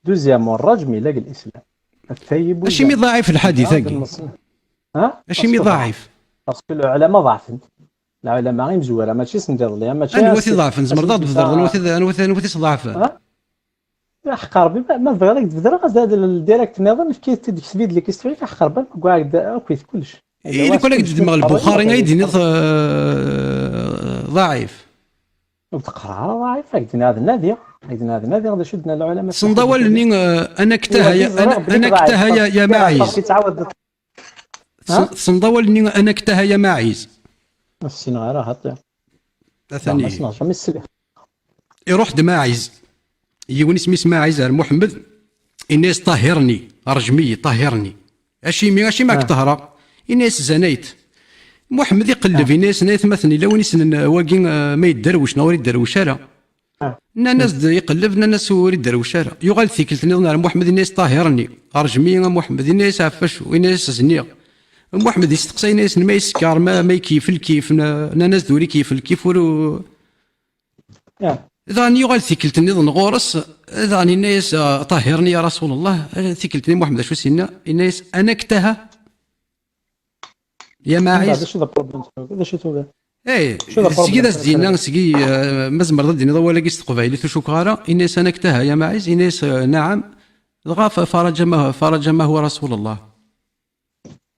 Deuxièmement, الرجم يلا الإسلام. الثيب. Acimi ضعيف الحديث-agi? Ha? Acimi ضعيف? Parce que العلماء ضعفا. العلماء imezwura, mačči send iḍelli, mačči. Anwa i t-iḍeɛfen? Tzemreḍ ad d-tbedreḍ anwa t-ḍeɛfen? Ha? Ḥeqq Rebbi, ma, ma bɣiɣ ad k-d-bedreɣ, ad, ad, direct nniḍen, efk-it-id, kteb-id les questions, ḥeqq Rebbi, ad k-id-meɣ kullec. I nekk ad k-ddmeɣ Lbuxari, ad d-tiniḍ, eh, ḍɛif. Ur d-qqareɣ ara ḍɛif, ad k-d-nniɣ ad nadiɣ, ad k-d-nniɣ ad nadiɣ d acu d-nna lɛulama. Tessneḍ awal-nni, eh, anaktaha ya, anaktaha ya, ya Maɛiz. Tessneḍ, tessneḍ awal-nni anaktaha ya Maɛiz? Ur ssineɣ ara, xaṭi. Atan ihi. Iruḥ-d Maɛiz. Yiwen isem-is Maɛiz ar Muḥemmed, inna-yas: "Ṭahhirni, rjem-iyi, ṭahhirni." "Acimi, acimi ad k-ṭehreɣ?" Inna-yas: "Zanayt." Muḥemmed iqelleb, inna-yasen: "Ay atmaten, yella win issnen, eh, wagi, eh, ma yedderwec neɣ ur yedderwec ara?" Nnan-as-d, iqelleb, nnan-as: "Ur idderwec ara." Yuɣal tikkelt nniḍen ar Muḥemmed, inna-yas: "Ṭahhirni, rjem-iyi a Muḥemmed." Inna-yas: "Ɣef wacu?" Inna-yas: "Zniɣ." Muḥemmed isteqsa, inna-yasen: "Ma yeskeṛ, ma, ma ikeyyef lkif?" Nna-, nnan-as-d: "Ur ikeyyef lkif, ur u-" Daɣen yuɣal tikkelt nniḍen ɣur-s, daɣen inna-yas: "Ah, ṭahhirni ya Rasulullah." Tikkelt-nni Muḥemmed acu s-yenna? Inna-yas: "Anaktaha ya Maɛiz." D acu d problème? D acu tuga? Eh, seg i d as-d-yenna, seg i, eh, ma tzemreḍ ad d-tiniḍ awal-agi s teqbaylit, ur cukkeɣ ara, inna-yas: "Anaktaha ya Maɛiz?" Inna-yas: "Eh, naɛam." Dɣa fa-, farajamahu, farajamahu Rasulullah.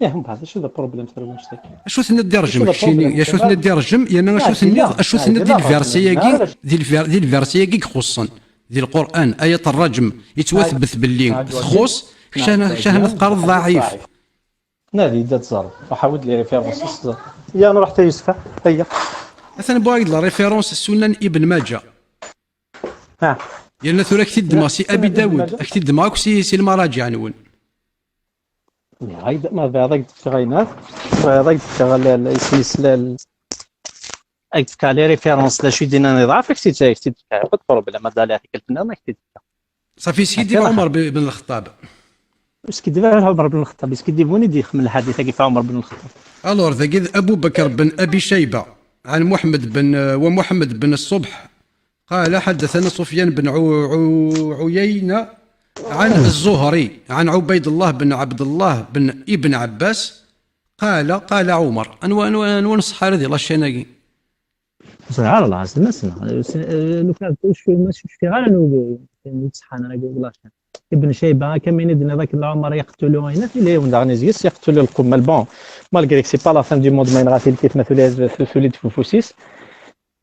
Ih, mbeɛd, acu d problème s rrwent-agi? Acu tenniḍ di rrjem, keččini? Acu tenniḍ di rrjem, yerna acu tenniḍ, acu tenniḍ di lversi-agi, di lver-, di lversi-agi i ixuṣṣen, di Lqur'an, ayat rrajm, yettwathbet belli txuṣṣ, kečč ahat teqqareḍ ḍɛif. Nadi-d ad teẓreḍ. Ruḥ awi-d les références. Ya, nruḥ ta Yusef, ayya. Atan wwiɣ-ak-d la référence, Sunan Ibn Maǧa. Yerna tura ad k-t-id-ddmeɣ si Abi Dawud, ad k-t-id-ddmeɣ akk si, si lmaraǧiɛ-nwen. Nniɣ-ak-d, ma tebɣiḍ ad k-d-fkeɣ ayen, tebɣiḍ ad k-d-fkeɣ l-, l-, isem-is l-, ad k-d-fkeɣ les références, d acu i d-yennan iḍɛef, ad k-t-id-, ad k-t-id-fkeɣ, pas de problème, ad d-aliɣ tikkelt nniḍen, ad k-t-id-fkeɣ. Ṣafi, seg-i d-iba Ɛumar bi-, ben Lexṭab. Seg-i d-iba Ɛumar ben Lexṭab, seg-i d-iba win i d-yexmen lḥadit-agi f Ɛumar ben Lexṭab. Alors, dagi d Abu Bakr ben Abi Cayba, ɛan Muḥemmed ben, eh, wa Muḥemmed ben Ṣṣubḥ, قال: حدثنا سفيان بن عو-، عو-، عيينة عن الزهري عن عبيد الله بن عبد الله بن ابن عباس قال: قال عمر. Anwa, anwa, anwa n ṣṣeḥḥa ara di la chaîne-agi? Ẓriɣ ara lɛaṣ, ma ssneɣ. Lukan ur cfiɣ ara anwa ur ṣeḥḥan ara deg la chaîne. Ibn Cayba, akka mi d-tenniḍ akken Ɛumar yaqtulu, ayna tili yiwen daɣen izgis yaqtulu lqummal. Bon, malgré que c'est pas la fin du monde, ma yenɣa-t lkif, ma tuli, tuli-d f ufus-is.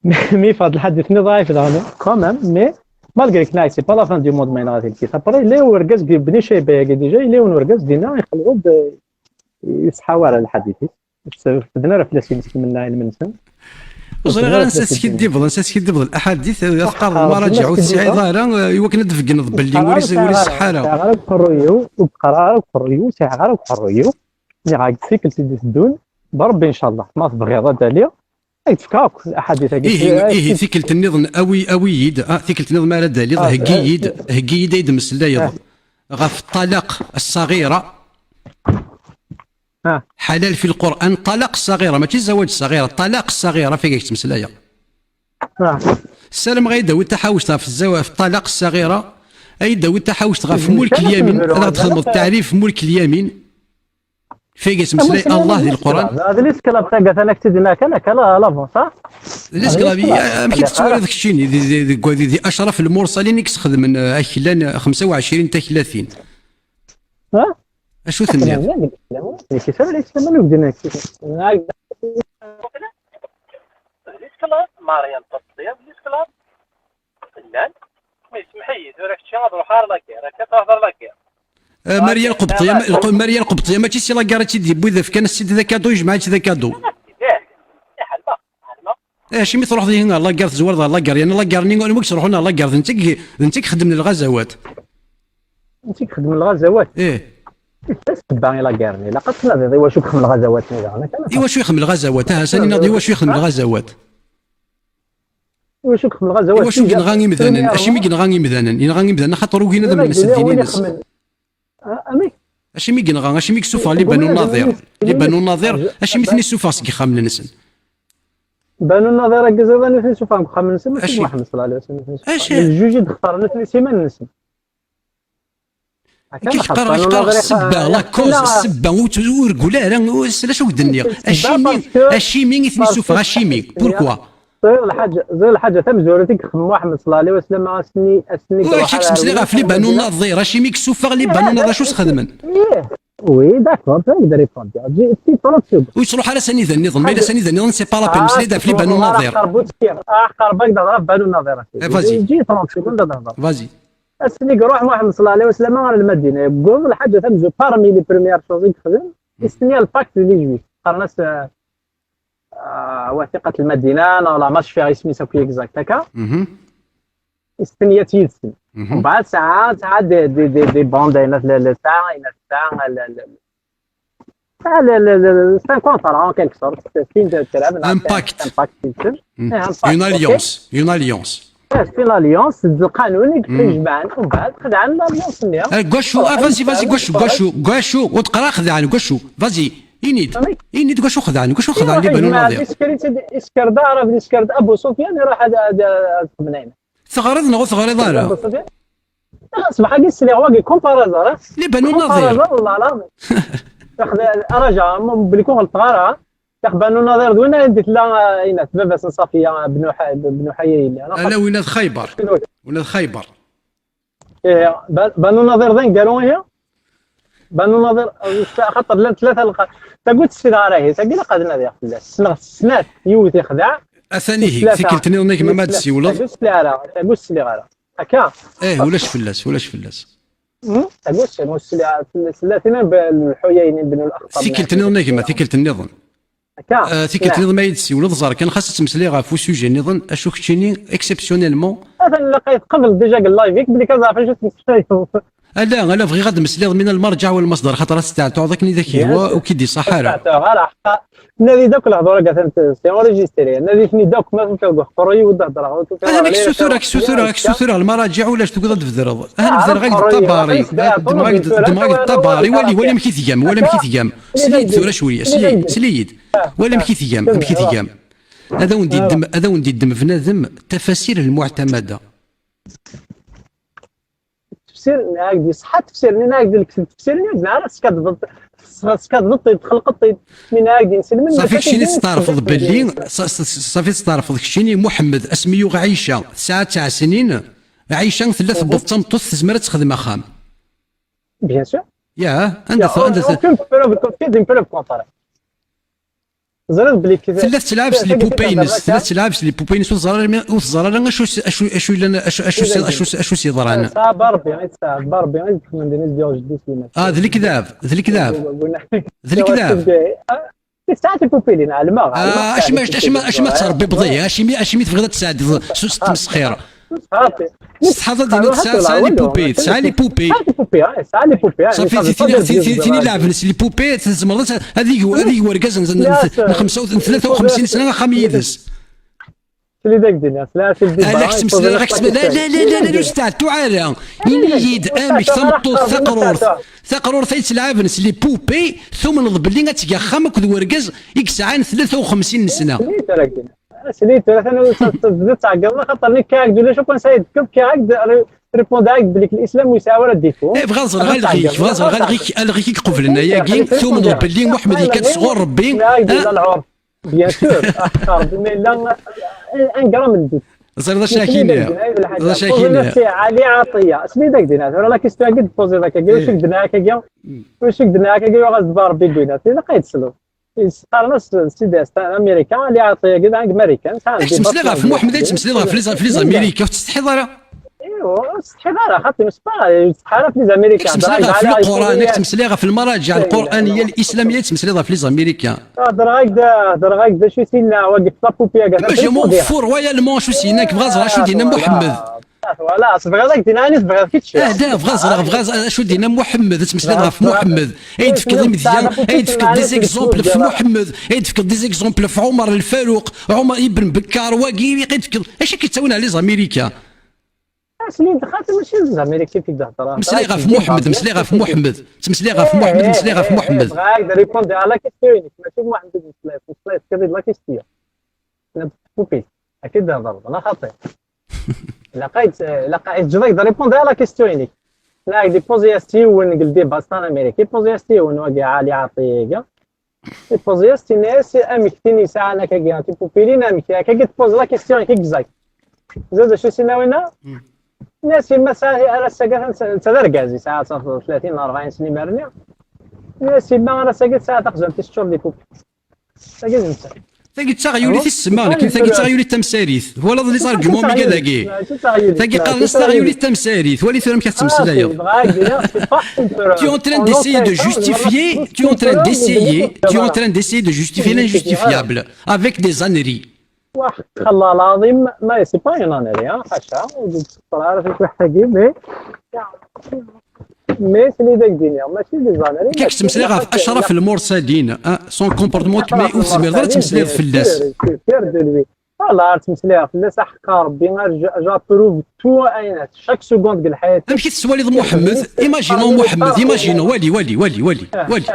Mi, mi yeffeɣ-d lḥadit-nni ḍɛif daɣen, quand même, mais malgré que c'est pas la fin du monde, ma yenɣa-t lkif. Après, yella urgaz deg Bni Cayba-agi déjà, yella yiwen urgaz dinna, ixelḍ-d, eh, yesḥa wara lḥadit-is. Ur ttfedden ara fell-as yimeslimen n lɛilm-nsen. Ur ẓriɣ ara ansa teskiddibeḍ, ansa teskiddibeḍ lḥadit, teqqareḍ lmaraǧiɛ ur tesɛiḍ ara, eh, i wakken ad d-tbeggneḍ belli ur is-, ur iṣeḥḥa ara. Ur qqareɣ ara deg uqerruy-iw, ur qqareɣ ara deg uqerruy-iw. Nniɣ-ak-d tikkelt i d-iteddun, d Rebbi, ncallah, ma tebɣiḍ ad d-aliɣ, ad k-d-fkeɣ akk aḥadit-agi. Ihi, ihi, tikkelt nniḍen, awi, awi-yi-d, ah, tikkelt nniḍen mi ara d-taliḍ, heggi-yi-d, heggi-yi-d ad d-meslayeḍ ɣef ṭṭalaq ṣṣaɣira. Ḥalal fi Lqur'an, ṭṭalaq ṣṣaɣira, mačči zawaǧ ṣṣaɣira, ṭṭalaq ṣṣaɣira, fig-ak ttmeslayeɣ. Ssarameɣ ad yi-d-tawiḍ taḥawect ɣef zzaw-, ɣef ṭṭalaq ṣṣaɣira, ad yi-d-tawiḍ taḥawect ɣef mulk lyamin, ad aɣ-d-txedmeḍ taɛrif mulk lyamin. Fig-as meslay Allah di Lquran. D l'esclave, tagi atan ak-tt-id-nniɣ kan akka, la, l'avance, ha? D l'esclave, amek i tettwaliḍ keččini, di, di, di, di, di acraf lmursalin i yesxedmen, eh, aklan, eh, xemsa u ɛecrin taklatin? Ha? Acu tenniḍ? Nekk, sami la yeslam, ur gdin ak. D l'esclave, Mariam, d l'esclave. Llan. Ma yesmeḥ-iyi, tura kečči ad ruḥeɣ ar la guerre, akka ad ruḥeɣ ar la guerre. Eh, Mariya Lqebṭiya, ma-, Mariya Lqebṭiya, mačči si la guerre i tt-id-yewwi, d fkan-as-tt-id d akadu, yejmeɛ-itt d akadu. Eh, acimi truḥeḍ ihi ɣer la guerre, tezwareḍ ɣer la guerre? Yerna la guerre-nni, anwa i yettruḥun ɣer la guerre? D netta i, d netta i ixeddmen lɣazawat. Netta i ixeddmen lɣazawat? Ih. Ssebba i la guerre-nni, ilaq ad tnadiḍ i wacu yexdem lɣazawat-nni daɣen, akka neɣ? I wacu yexdem lɣazawat? Aha, sani nadi i wacu yexdem lɣazawat? I wacu yexdem lɣazawat? I wacu yenɣa imdanen? Acimi yenɣa imdanen? Yenɣa imdanen axaṭer ugin ad amnen s ddin-ines. Amek? Acimi yenɣa, acimi yessufeɣ li Banu Nadir? Li Banu Nadir, acimi ten-issufeɣ seg yixxamen-nsen? Banu Nadir akked iẓidan i ten-issufeɣ seg uxxam-nsen, mačči d Muḥemmed صلى الله عليه وسلم i ten-issufeɣ. D lǧuj i d-xtaren nutni s iman-nsen. Akka i yeqqar, i yeqqar ssebba, la cause, ssebba, ur, ur reggel ara, ur, s lac ur k-d-nniɣ. Acimi, acimi i ten-issufeɣ, acimi? Pourquoi? Ẓriɣ lḥaǧa, ẓriɣ lḥaǧa tamezwarut i yexdem Muḥemmed صلى الله عليه وسلم, ass-nni, ass-nni. Ur, kečč ttmeslayeɣ ɣef li Banu Nadir, acimi i yessufeɣ li Banu Nadir, acu sxedmen? Oui, d'accord, tu peux répondre. J'ai, c'est trente secondes. Ur yettruḥ ara s anida nniḍen, ma yella s anida nniḍen, c'est pas la peine, meslay-d ɣef li Banu Nadir. Aqerbu-k d-hḍer ɣef Banu Nadir. Eh, vas-y. J'ai trente secondes ad hḍer. Vas-y. Ass-nni i iruḥ Muḥemmed صلى الله عليه وسلم ɣer Lmadina, yewweḍ lḥaǧa tamezwarut, parmi les premières choses i yexdem, i s-tenna le pacte de les Juifs. Qqaren-as, euh, euh, watiqat Lmadina, neɣ la, ma cfiɣ isem-is akk exact akka. Mhm. I s-tenna-tt yid-sen. Mhm. Mbeɛd tesɛa, tesɛa des, des, des, des bandes, ayen tesɛa, ayen tesɛa, le, le, Ah, le, le, le, c'est un contrat, en quelque sorte. C'est une de, de, un pacte. Un pacte, c'est sûr. Mm. Eh, un pacte, une alliance, ok. Une alliance. Eh, c'est une alliance, d lqanun i ijemɛen, mbeɛd xedɛen l'alliance-nni. Eh, Guachu, ah, vas-y, vas-y, Guachu, Guachu, Guachu, ur teqqar ara xedɛen, Guachu, vas-y, ini-d, ini-d Guachu xedɛen, Guachu xedɛen li Banu Nadir. Isker-d, isker-d Abu Sufyan, iruḥ ad, ad, ad xedmen ayen. Teɣriḍ neɣ ur teɣriḍ ara? Ṣbeḥ-agi sliɣ wagi comparaison, eh? Li Banu Nadir. Comparaison, والله العظيم. Raja, belli ur ɣelṭeɣ ara. Banu Nadir d winna anda tella, eh, inat, baba-s n Safiya, Bnu Ḥa-, Bnu Ḥaya yella. Ala, winna d Xayber. Winna d Xayber. Eh, Ba-, Banu Nadir d aneggaru ihi? Banu Nadir, eh, xaṭer llant tlata lqa-, tagut sliɣ ara ihi, tagi ilaq ad nadiɣ fell-as. Ssneɣ snat, yiwet ixdeɛ. Atan ihi, tikkelt nniḍen a gma ma d-tsiwleḍ. Tagut sliɣ ara, tagut sliɣ ara. Akka? Eh, ulac fell-as, ulac fell-as. Hmm? Tagut sliɣ, sliɣ, sliɣ tina b-, Lḥuyayn ibn al-Akhtab. Tikkelt nniḍen a gma, tikkelt nniḍen. Akka? Eh, tikkelt nniḍen ma yi-d-tsiwleḍ, ẓer kan, xas ad ttmeslayeɣ ɣef usujet nniḍen, acu keččini, exceptionnellement. Atan ilaq ad tqableḍ déjà deg live-ik, belli kan ẓer ɣef acu tettmeslayeḍ. Ala, ala, bɣiɣ ad d-mesliɣ min al-marǧa wal-masdar, xaṭer ad testeɛtuɛeḍ akken i d ak-yehwa, ur k-id-iṣaḥ ara. Ur steɛtuɛeɣ ara, ḥqa. Nadi-d akk lehdur-agi atan c'est enregistré. Nadi-ten-id akk, ma tufiḍ deg uqerruy-iw d-hedreɣ, ur tufiḍ ara. Ad ak-ssutureɣ, ak-ssutureɣ, ak-ssutureɣ lmaraǧiɛ, ulac tugiḍ ad d-bedreḍ. Aha, bedreɣ-ak-d ṭabari. Ddmeɣ-ak-d, ddmeɣ-ak-d ṭabari. Wali, wali amek i tgam, wali amek i tgam. Sel-iyi-d tura cwiya, sel-iyi-d, sel-iyi-d. Wali amek i tgam, amek i tgam. Ad awen-d-yeddem, ad awen-d-yeddem bnadem tafasir lmuɛtamada. Tefsir, nniɣ-ak-d iṣeḥḥa tefsir-nni, nniɣ-ak-d lekdeb tefsir-nni, ur d-nniɣ ara teskadbeḍ, teskadbeḍ-t-id, txelqeḍ-t-id, mi nniɣ-ak-d inselmen. Ṣafi keččini testeɛrfeḍ belli, ṣ-, ṣ-, ṣafi testeɛrfeḍ keččini Muḥemmed asmi yuɣ Ɛica tesɛa tesɛa snin, Ɛica tella tewweḍ d tameṭṭut tezmer ad texdem axxam. Bien sûr. Ya, anda, anda, aucune preuve, aucune preuve contraire. Teẓriḍ belli tella tettlaɛab s lipupa-ines, tella tettlaɛab s lipupa-ines, ur teẓra ara, ur teẓra ara acu, acu, acu yellan, acu, acu, acu, acu s-yeḍran. Tesɛa Barbie, i tesɛa Barbie, i yexdmen din, i s-d-yuɣ jeddi-s yemma. Ah, d lekdab, d lekdab. D lekdab. Tesɛa tipupa-ines, ɛelmeɣ, ɛelmeɣ. Ah, acimi, acimi, acimi ad terbibeḍ ihi? Acimi, acimi tebɣiḍ ad tesɛeddiḍ s, s tmesxir? Tesɛa, tesɛa les poupées, tesɛa les poupées. Tesɛa les poupées, ah, tesɛa les poupées, ah. Ṣafi, tini, tini, tini leɛben s les poupées, tzemreḍ ad, ad ig, ad ig wergaz n, n, n xemsa u, n tlata u xemsin sna axxam yid-s. Ala, kečč ttmeslayeɣ, la, la, la, la, ur steɛtuɛ ara. Ini-yi-d amek tameṭṭut taqrurt, taqrurt ay ttlaɛaben s les poupées, tumneḍ belli ad teg axxam akked wergaz i yesɛan tlata u xemsin n sna. Sli tura, atan ur tt-, ur tt-, ur ttɛeggiḍen, axaṭer nekk kkiɣ-ak-d ulac akk ansa i d-tekkiḍ, kkiɣ-ak-d, ré-, répondeɣ-ak-d belli l'islam ur yesɛi ara défaut. Eh, bɣiɣ ẓreɣ alɣi-k, bɣiɣ ẓreɣ alɣi-k, alɣi-k iqublen ayagi, tumneḍ belli Muḥemmed yekka-d sɣur Rebbi, ah? Bien sûr, axaṭer Rebbi ma yella un gramme n doute. Ẓriḍ acu ak-iniɣ? Ẓriḍ acu ak-iniɣ? Ɛli Ɛaṭiya. Asmi d ak-d-iniɣ, tura la question-agi d-tpoziḍ akkagi, wacu k-d-nniɣ akkagi? Wacu k-d-nniɣ akkagi, yuɣ-as-d Rebbi deg winat. Ilaq ad tesleḍ. Qqaren-as Sidi Américain, Ɛli Ɛaṭiya-agi d américain. Ttmeslayeɣ ɣef Muḥemmed, ttmeslayeɣ ɣef les, ɣef les Américains, ur tettsetḥiḍ ara? Iwa, ur tettsetḥiḍ ara, xaṭi, c'est pas, ur tettsetḥi ara ɣef les Américains. Ttmeslayeɣ ɣef Lquran, ttmeslayeɣ ɣef lmaraǧiɛ lquraniya, lislamiyya, ttmeslayeɣ ɣef les Américains. Hedreɣ-ak-d, hedreɣ-ak-d acu i s-yenna wagi, la poupée-agi. Maca mon fou royalement acu s-yenna, bɣiɣ ad ẓreɣ acu i d-yenna Muḥemmed. Voilà, tebɣiḍ ad k-d-iniɣ ayen i tebɣiḍ kečč. Ah, da, bɣiɣ ẓreɣ, bɣiɣ ẓ-, acu d-yenna Muḥemmed, ad tmeslid ɣef Muḥemmed, ay d-tefkeḍ imedya, ay d-tefkeḍ des exemples ɣef Muḥemmed, ay d-tefkeḍ des exemples ɣef Ɛumer Lfaruq, Ɛumer Ibn Bekkar, wagi, ay d-tefkeḍ, acu i k-yettawin ar les Américains? Asmi d-, xaṭi mačči d les Américains i d-heddreɣ. Meslay ɣef Muḥemmed, meslay ɣef Muḥemmed, ttmeslay ɣef Muḥemmed, meslay ɣef Muḥemmed. Bɣiɣ ad répondre à la question-inek, mačči d Muḥemmed i d-meslay, meslay, tefkiḍ-d la question. Nabti, akka i d-thedreḍ, neɣ xaṭi? Ilaq ad, ilaq ad teǧǧeḍ ad d-répondre à la question-inek. La, ad d-ipozi-as-tt yiwen deg le débat star Amérique. Ipozi-as-tt yiwen wagi, Ali Ɛaṭi-agi. Ipozi-as-tt, yenna-as, amek tin yesɛan akkagi tipupilin, amek akkagi tpozi la question-ik exact. Zad acu s-yenna winna? Yenna-as, yemma sɛa ar ass-agi, netta d argaz, yesɛa tlatin neɣ rebɛin snin imir-nni. Yenna-as, yemma ar ass-agi tesɛa taqzumt, teččur d ipupilin. Tagi d netta. Tagi d taɣyulit i s-semmaɣ nekk, tagi d taɣyulit tamsarit. Twalaḍ les arguments mi dagi? Tagi qqaren-as taɣyulit tamsarit. Wali tura amek ad tettmeslayeḍ. Tu es en train d'essayer de justifier, tu es en train d'essayer, tu es en train d'essayer de justifier l'injustifiable avec des âneries. Waḥ, xalla lɛaḍim, ma c'est pas une ânerie, hein, ḥaca, ur d-tessexṣer ara taṣwiḥt-agi, mais, mais tili d ak-d-iniɣ, mačči d les âneries. Kik ttmeslayeɣ ɣef Acraf Lmursalin, ah, son comportement, mais ur tezmireḍ ara ad tmeslayeḍ fell-as. Voilà, ttmeslayeɣ fell-as, aḥeqqa Rebbi, ar j-, j'approuve tout, ayen, chaque seconde deg lḥayat. Amek i tettwaliḍ Muḥemmed? Imaginons Muḥemmed, imaginons, wali, wali, wali, wali, wali.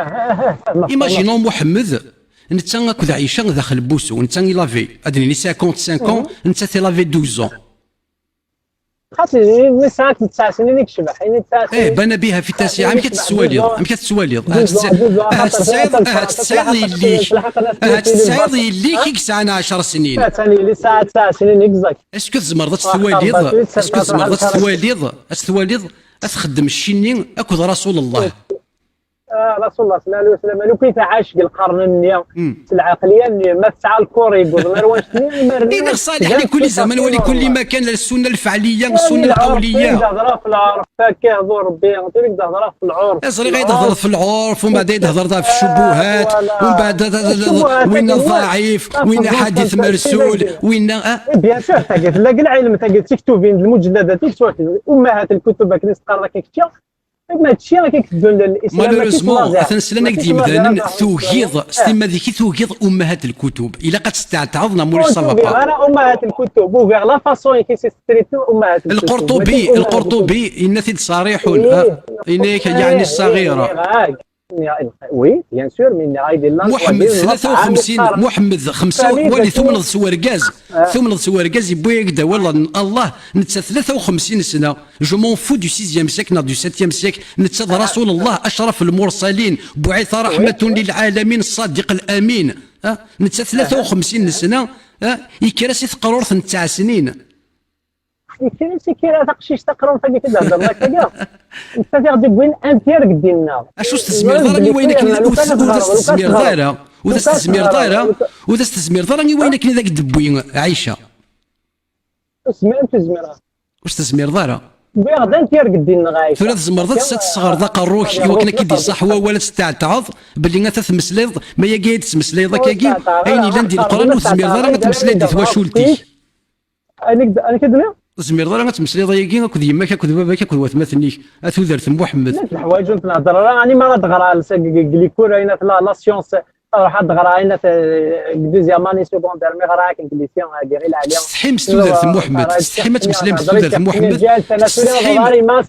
Imaginons Muḥemmed, netta akked Ɛica daxel n wusu, netta il avait, ad d-nini cinquante-cinq ans, netta il avait douze ans. Xaṭi, mi sɛant tesɛa snin i yecbeḥ, ini tesɛa snin. Eh, bana biha fi tasi'a, amek ad tettwaliḍ? Amek ad tettwaliḍ? Ahat tesɛiḍ, ahat tesɛiḍ yelli-k, ahat tesɛiḍ yelli-k i yesɛan ɛecṛa snin. Atan yelli tesɛa tesɛa snin, exact. Est-ce que tzemreḍ ad tettwaliḍ? Est-ce que tzemreḍ ad tettwaliḍ, ad tettwaliḍ, ad txeddem cci-nni akked Rasul Allah? Ah, Rasulullah sallallahu alayhi wa sallam, lukan tɛac deg lqern-nni, s lɛaqliya-nni, ma tesɛa lkur yewweḍen ar wanect-nni, imir-nni. Ih, Ṣaliḥ, li kulli zaman wa li kulli makan, la ssunna lfeɛliya, ssunna lqawliya. Tili d-hedreɣ f lɛurf, akka ihdur Rebbi, tili d-hedreɣ f lɛurf. Eh, ẓriɣ ay d-hedreḍ f lɛurf, umbeɛd ay d-hedreḍ ɣef ccubuhat, umbeɛd winna ḍɛif, winna ḥadit mersul, winna, ah. Eh, bien sûr, tagi tella deg lɛilm, tagi d tiktubin, d lmuǧelladat, i yettwaknen, ummahat lkutub akken i s-teqqareḍ akka kečči. Mačči akka i iteddun l-, Islam, mačči s laẓ. Malheureusement, atan slan-ak-d yemdanen, tugiḍ, s timmad-ik i tugiḍ ummahat lkutub. Ilaq ad testeɛteɛeḍ neɣ mulac ça va pas. Ur tugiɣ ara ummahat lkutub, ugiɣ la façon i s-testriti ummahat lkutub. Lqurṭubi, mačči ummahat lkutub. Lqurṭubi, yenna-t-id ṣariḥun, ah, yenna-yak, yeɛni ṣṣaɣira. Oui, bien sûr, mais nniɣ-ak di llan Muḥemmed tlata u xemsin, Muḥemmed xemsa, wali, tumneḍ s wergaz, tumneḍ s wergaz, yewwi-yak-d awal n Allah, netta tlata u xemsin sna. Je m'en fous du sixième siècle neɣ du septième siècle. Netta d Rasul Allah, أشرف المرسلين، بعث رحمة للعالمين، الصادق الأمين. Ah, netta tlata u xemsin n ssna, ah, yekker-as i teqrurt n tesɛa snin. Yekker-as, yekker-as taqcict taqrurt-agi i d-hedreḍ akka. Netta i ɣ-d-yewwin un tiers deg ddin-nneɣ. Acu s-tezmireḍ ara i wayen akken ur s-, ur s-tezmireḍ ara, ur s-tezmireḍ ara, ur s-tezmireḍ ara i wayen akken i d ak-d-tewwi Ɛica? Ur tezmireḍ, ur tezmireḍ. Ur s-tezmireḍ ara. Wwiɣ-d un tiers deg ddin-nneɣ Ɛica. Tura tzemreḍ ad s-, ad tesɣerḍ aqerru-k i wakken ad k-id-iṣaḥ wawal, ad testeɛteɛeḍ belli ad tmeslayeḍ, ma yagi ad tmeslayeḍ akkagi, ayen yellan di Leqran ur tezmireḍ ara ad tmeslayeḍ di twacult-ik. Ayen i d-, ayen i d-nniɣ? Ur tezmireḍ ara ad tmeslayeḍ ayagi akked yemma-k, akked baba-k, akked watmaten-ik, a tudert n Muḥemmed. Llant leḥwayeǧ ur nettnehder ara, ɛni mi ara d-ɣreɣ deg, deg, deg les cours, ayen at la, la science, ad ruḥeɣ ad d-ɣreɣ ayen at, deg deuxième année secondaire, mi ɣreɣ akken deg lycée, agi i lɛali. Tsetḥim s tudert n Muḥemmed, tsetḥim ad tmeslayeḍ s tudert n Muḥemmed, tsetḥim ad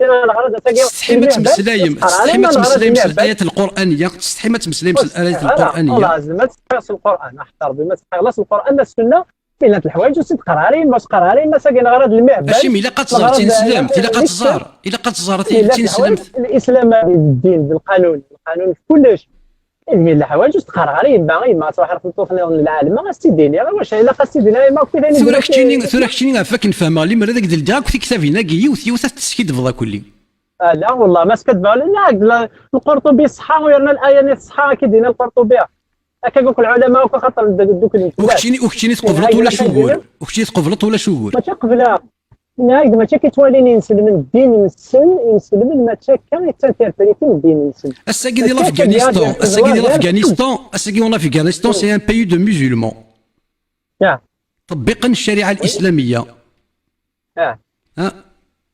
tmeslayeḍ, tsetḥim ad tmeslayeḍ s l'ayat lqur'aniya, tsetḥim ad tmeslayeḍ s l'ayat lqur'aniya. Ur ɛzem ad tesɛiḍ s Lqur'an, aḥeqq Rebbi, ma tesɛiḍ la s Lqur'an, la Ssunna, Llant leḥwayeǧ ur tt-id-teqqar ara yemma, ur s-qqar ara yemma, s akken ɣer ad lmihr. Acimi ilaq ad tẓer tineslemt, ilaq ad tẓer, ilaq ad tẓer ti-, tineslemt. Lislam d ddin, d lqanun, lqanun f kullec. Lmi leḥwayeǧ ur s-teqqar ara yemma, yemma ad truḥ ɣer tmeṭṭut nniḍen n lɛalem, ad s-tt-id-iniɣ, iwacu ilaq ad s-tt-id-iniɣ yemma akkit ayen i d-, tura keččini, tura keččini ɣef wakken fehmeɣ, limer ad ak-d-ldiɣ akk tiktabin-agi yiwet yiwet ad t-teskidbeḍ akk-lli. Ala, wallah, ma skadbeɣ, la, la, Lqurṭubi ṣṣeḥḥa, u yerna laya-nni ṣṣeḥḥa, akka i d-yenna Lqurṭubi. Akka akk lɛulama akk, axaṭer dduklen fell-as. U keččini, u keččini tqebleḍ ulac ugur. U keččini tqebleḍ ulac ugur. Mačči qebleɣ. Nniɣ-ak-d mačči akka i ttwalin inselmen ddin-nsen, inselmen mačči akka i ttinterpreten ddin-nsen. Ass-agi di l'Afghanistan, ass-agi di l'Afghanistan, ass-agi en Afghanistan, c'est un pays de musulmans. Ya. Ṭebbiqen ccariɛa l'islamiyya. Ah. Ah,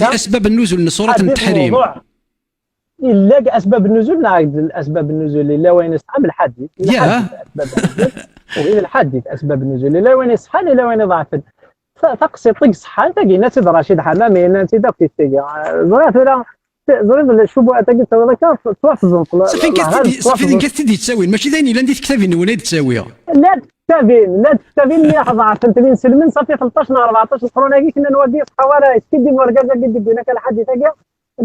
d-yesɛa asbab n nuzul n surat n teḥrim. Yella asbab n nuzul, neɣ d asbab n nuzul, yella wayen yesɛa lḥadit. Yah. Asbab n nuzul. Wi d lḥadit, asbab n nuzul, yella wayen yesɛan, yella wayen iḍeɛfen. Ta-, taqsiṭ i yesɛan, tagi, yenna-tt-id Racid Ḥamami, yenna-tt-id akk tigi. Ẓriɣ tura, ẓriɣ d ccubuhat-agi tawiḍ akka, ttwafẓent. Safi kan tid-, safi kan tid-yettawin, mačči d ayen yellan di tektabin-nwen ay d-ttawiɣ. La d tektabin, la d tektabin mi ḍeɛfent d inselmen, safi tleṭṭac neɣ rbeɛṭac leqrun-agi, kna n wagi yeṣḥa wara, yeskiddib urgaz-agi d-yewwin akka lḥadit-agi,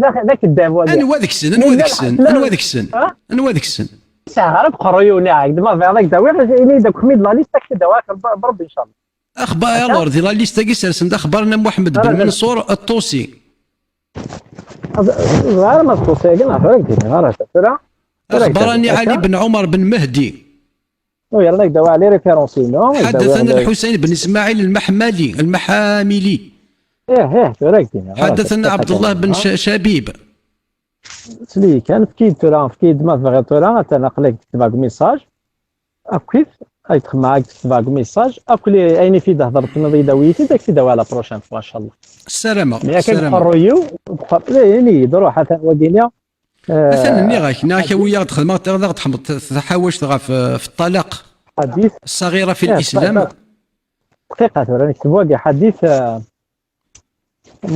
d ak-, d akeddab wagi. Anwa deg-sen? Anwa deg-sen? Anwa deg-sen? Ha? Anwa deg-sen? Sɛiɣ ara deg uqerruy-iw, nniɣ-ak-d, ma bɣiḍ ad k-d-awiɣ, ini-d akk mi d la liste, ad k-id-awiɣ, Rebbi, Rebbi, incallah. Axbar, alors, di la liste-agi sersen-d axbar n Muḥemmed ben Menṣur Ṭṭusi. Ẓer ma Ṭṭusi-agi, neɣ tura k-d-iniɣ ara tura. Axbar-nni Ɛli ben Ɛumar ben Mehdi. Yerna k-d-awiɣ les références-inu. حدثنا الحسين بن إسماعيل المحملي، المحاملي. Ih, ih, tura k-d-iniɣ ara. حدثنا عبد الله بن ش-، شبيب. Sli kan, efk-iyi-d tura, efk-iyi-d ma tebɣiḍ tura, atan aql-ak deg tebɣa deg message. Akkit, ay txemmeɣ, ay tebɣa deg message, akk li, ayen i fi d-hedreḍ, tenniḍ-iyi-d awi-yi-t-id, ad k-t-id-awiɣ la prochaine fois, incallah. Ssarameɣ, mi akken ssarameɣ. Qerruy-iw, qer-, eh, ini-yi-d, ruḥ, atan wagi-nni, eh, aten nniɣ-ak, nniɣ-ak awi-yaɣ-d, xedmeɣ-d, ad aɣ-d-tḥemmeḍ t-, taḥawact ɣef, eh, ɣef ṭṭalaq. Ḥadit. Ṣṣaɣira fi eh, lislam. Dqiqa tura, nekteb wagi, ḥadit, eh,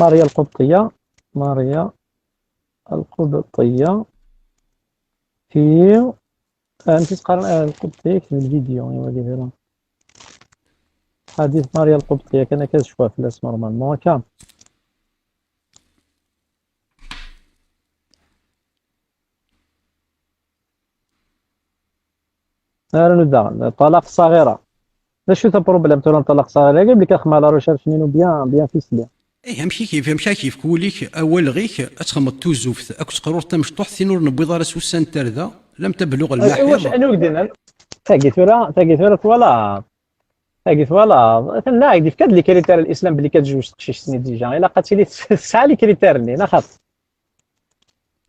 Maria Lqubṭiya, Maria Lqubṭiya, fi, ah, amek i s-qqaren, ah, Lqubṭiya, kdeb lvidyu, i wagi tura. Ḥadit Maria Lqubṭiya, kan akka ad cfuɣ fell-as normalement, akka. Ara nudda, ṭṭalaq ṣṣaɣira. D acu-t uproblème tura n ṭṭalaq ṣṣaɣira-agi? Blik ad xedmeɣ la recherche-inu bien, bien ficelée. Eh, amek i k-yef-, amek i k-yefk wul-ik, awal ɣik, ad txedmeḍ tuzuft akked teqrurt tamecṭuḥt, tin ur newwiḍ ara s ussan n tarda, lam tabluɣ lmaḥiḍ. Iwacu, anwa i k-d-yennan? Tagi tura, tagi tura twalaḍ. Tagi twalaḍ. Atan la, i d-yefka-d les critères n l'islam belli kan tezweǧ teqcict-nni déjà. Ilaq ad tili tesɛa les critères-nni, neɣ xaṭi?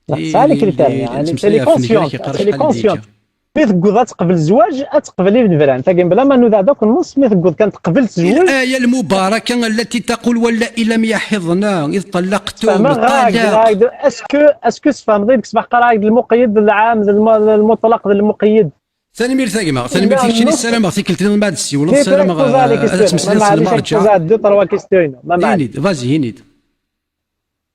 Tesɛa les critères-nni, يعني, elle est consciente, elle est consciente. Mi teggeḍ ad teqbel zzwaǧ, ad teqbel ibedbran. Tagi, bla ma nudaɣ-d akk nneṣ, mi teggeḍ kan teqbel zzwaǧ. الآية المباركة التي تقول: "واللائي لم يحضن إذ طلقتم الطلاق". Est-ce que, est-ce que tfehmeḍ-iyi deg ṣṣbeḥ qqareɣ-ak-d lmuqeyyed d lɛam, d lmu-, lmuṭlaq d lmuqeyyed? Tanemmirt a gma, tanemmirt i keččini, ssarameɣ tikkelt nniḍen ma ad d-ssiwleḍ, ssarameɣ, eh, ad tmeslayeḍ s lmerǧa. Deux, trois questions-inu. Ini-d, vas-y, ini-d.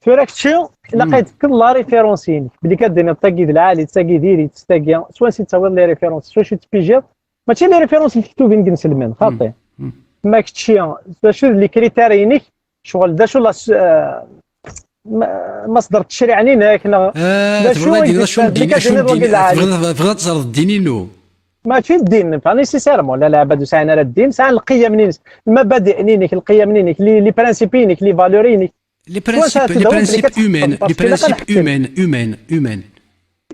Tura kečči, ilaq ad tefkeḍ la référence-inek. Belli kan d-tiniḍ tagi d lɛali, tagi diri-tt, tagi. S wansi tettawiḍ les références? S wacu tettpijiḍ? Mačči les références n tektubin deg inselmen, xaṭi. Ma kečči, s wacu d les critères-inek? Ccɣel d acu la s-, eh, ma-, masder n ccariɛa-inek, neɣ d acu i d-, belli kan d-tiniḍ wagi d lɛali? Tebɣiḍ, tebɣiḍ ad teẓreḍ ddin-inu? Mačči ddin, pas nécessairement. La, lɛibad ur sɛin ara ddin, sɛan lqiyam-nnes, lmabadi-inek, lqiyam-inek, les, les principes-inek, les valeurs-inek. Les principes, les principes humains, les principes humains, humains, humains.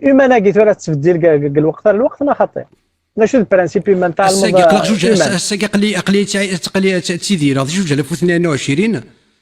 Humains-agi tura tettbeddil deg, deg, deg lweqt ar lweqt, neɣ xaṭi? Mačči d principe humain tɛelmeḍ, ass-agi aql-aɣ juj, ass-, ass-agi aql-i, aql-i tt-, aql-i tt-, ttidireɣ di juj alaf u tnin u ɛecrin,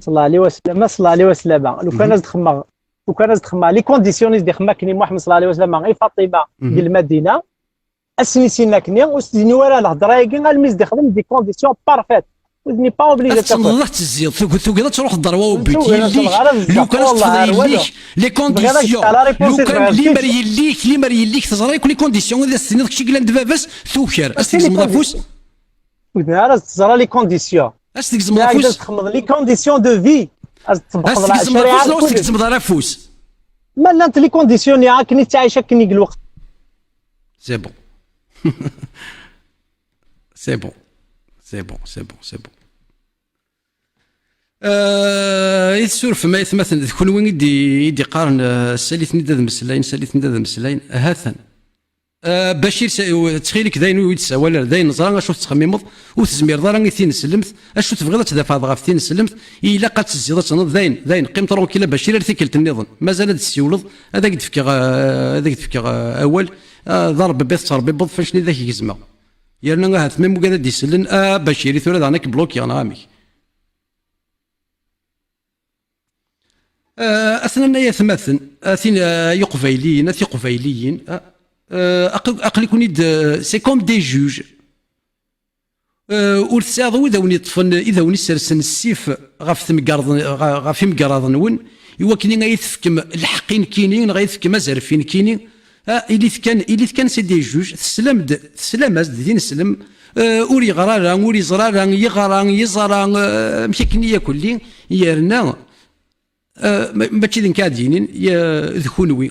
صلى الله عليه وسلم، صلى الله عليه وسلم. لو كان أزد خمغ، لو كان أزد خمغ، les conditions أزد خمغ كني محمد صلى الله عليه وسلم، إي فاطمة، Mhm. دي المدينة. Ass-nni sin akkenni, ur s-d-yenni ara lehḍra-agi, almi s-d-ixdem des conditions parfaites. Ur n'est pas obligé ad d-tafeḍ. Ad tessneḍ ad tezziḍ, tugi-, tugiḍ ad truḥeḍ ɣer wawbik. Ur tugiḍ ad yelli-k, truḥeḍ ɣer lukan ad teṭṭfeḍ yelli-k, les conditions. Lukan limer yelli-k, limer yelli-k teẓra yakk les conditions, ad as-tiniḍ kečč i yellan d baba-s, tuker. Ad s-tgezmeḍ afus. Ur d-nniɣ ara ad teẓra les conditions. Ad s-tgezmeḍ afus. Ad txedmeḍ les conditions de vie. Ad tṭebbqeḍ ccariɛa. Ad s-tgezmeḍ afus neɣ ur s-tgezmeḍ ara afus? Ma llant les conditions-nni akken i tettɛic akken i lweqt. C'est bon. C'est bon. C'est bon, c'est bon, c'est bon. Euh, i tsurfem ay atmaten, d kunwi i d-, i d-iqqaren, euh, sali-ten-id ad mmeslayen, sali-ten-id ad mmeslayen. Ha-t-an. Euh, Bacir, sa-, ttxil-k, d ayen ur yi-d-ssawal ara, d ayen neẓra acu tettxemmimeḍ, ur tezmireḍ ara i tineslemt, acu tebɣiḍ ad tdafɛeḍ ɣef tineslemt, ilaq ad tezziḍ ad tenneḍ, d ayen, d ayen, qqim tranquille a Bacir ar tikkelt nniḍen, mazal ad d-tessiwleḍ, ad ak-d-fkeɣ, euh, ad ak-d-fkeɣ, euh, awal, euh, d arebbi tettrebbiḍ, f anect-nni d ak-gezmeɣ. Yerna ahat ma mugad ad d-isellen, a Bacir, i tura daɣen ad k-blokiɣ neɣ amek? Ah, atnan ay atmaten, a tin, a iqbayliyen, a tiqbayliyin, a, ah, aql-, aql-iken-id, ah, c'est comme des juges. Ah, ur tesɛiḍ wid awen-iṭṭfen, id awen-isersen ssif ɣef temgerḍ-, ɣ-, ɣef imgerraḍ-nwen, i wakken ay tefkem lḥeqq i nekkini, neɣ ay tefkem azref i nekkini. Ah, ilit kan, ilit kan c'est des juges, teslam-d, teslam-as-d d ineslem, eh, ur yeɣra ara, ur iẓra ara, yeɣra, yeẓra, eh, amek akken i yakelli, yerna, eh, ma-, mačči d nekk ad d-yinin, ye-, d kunwi.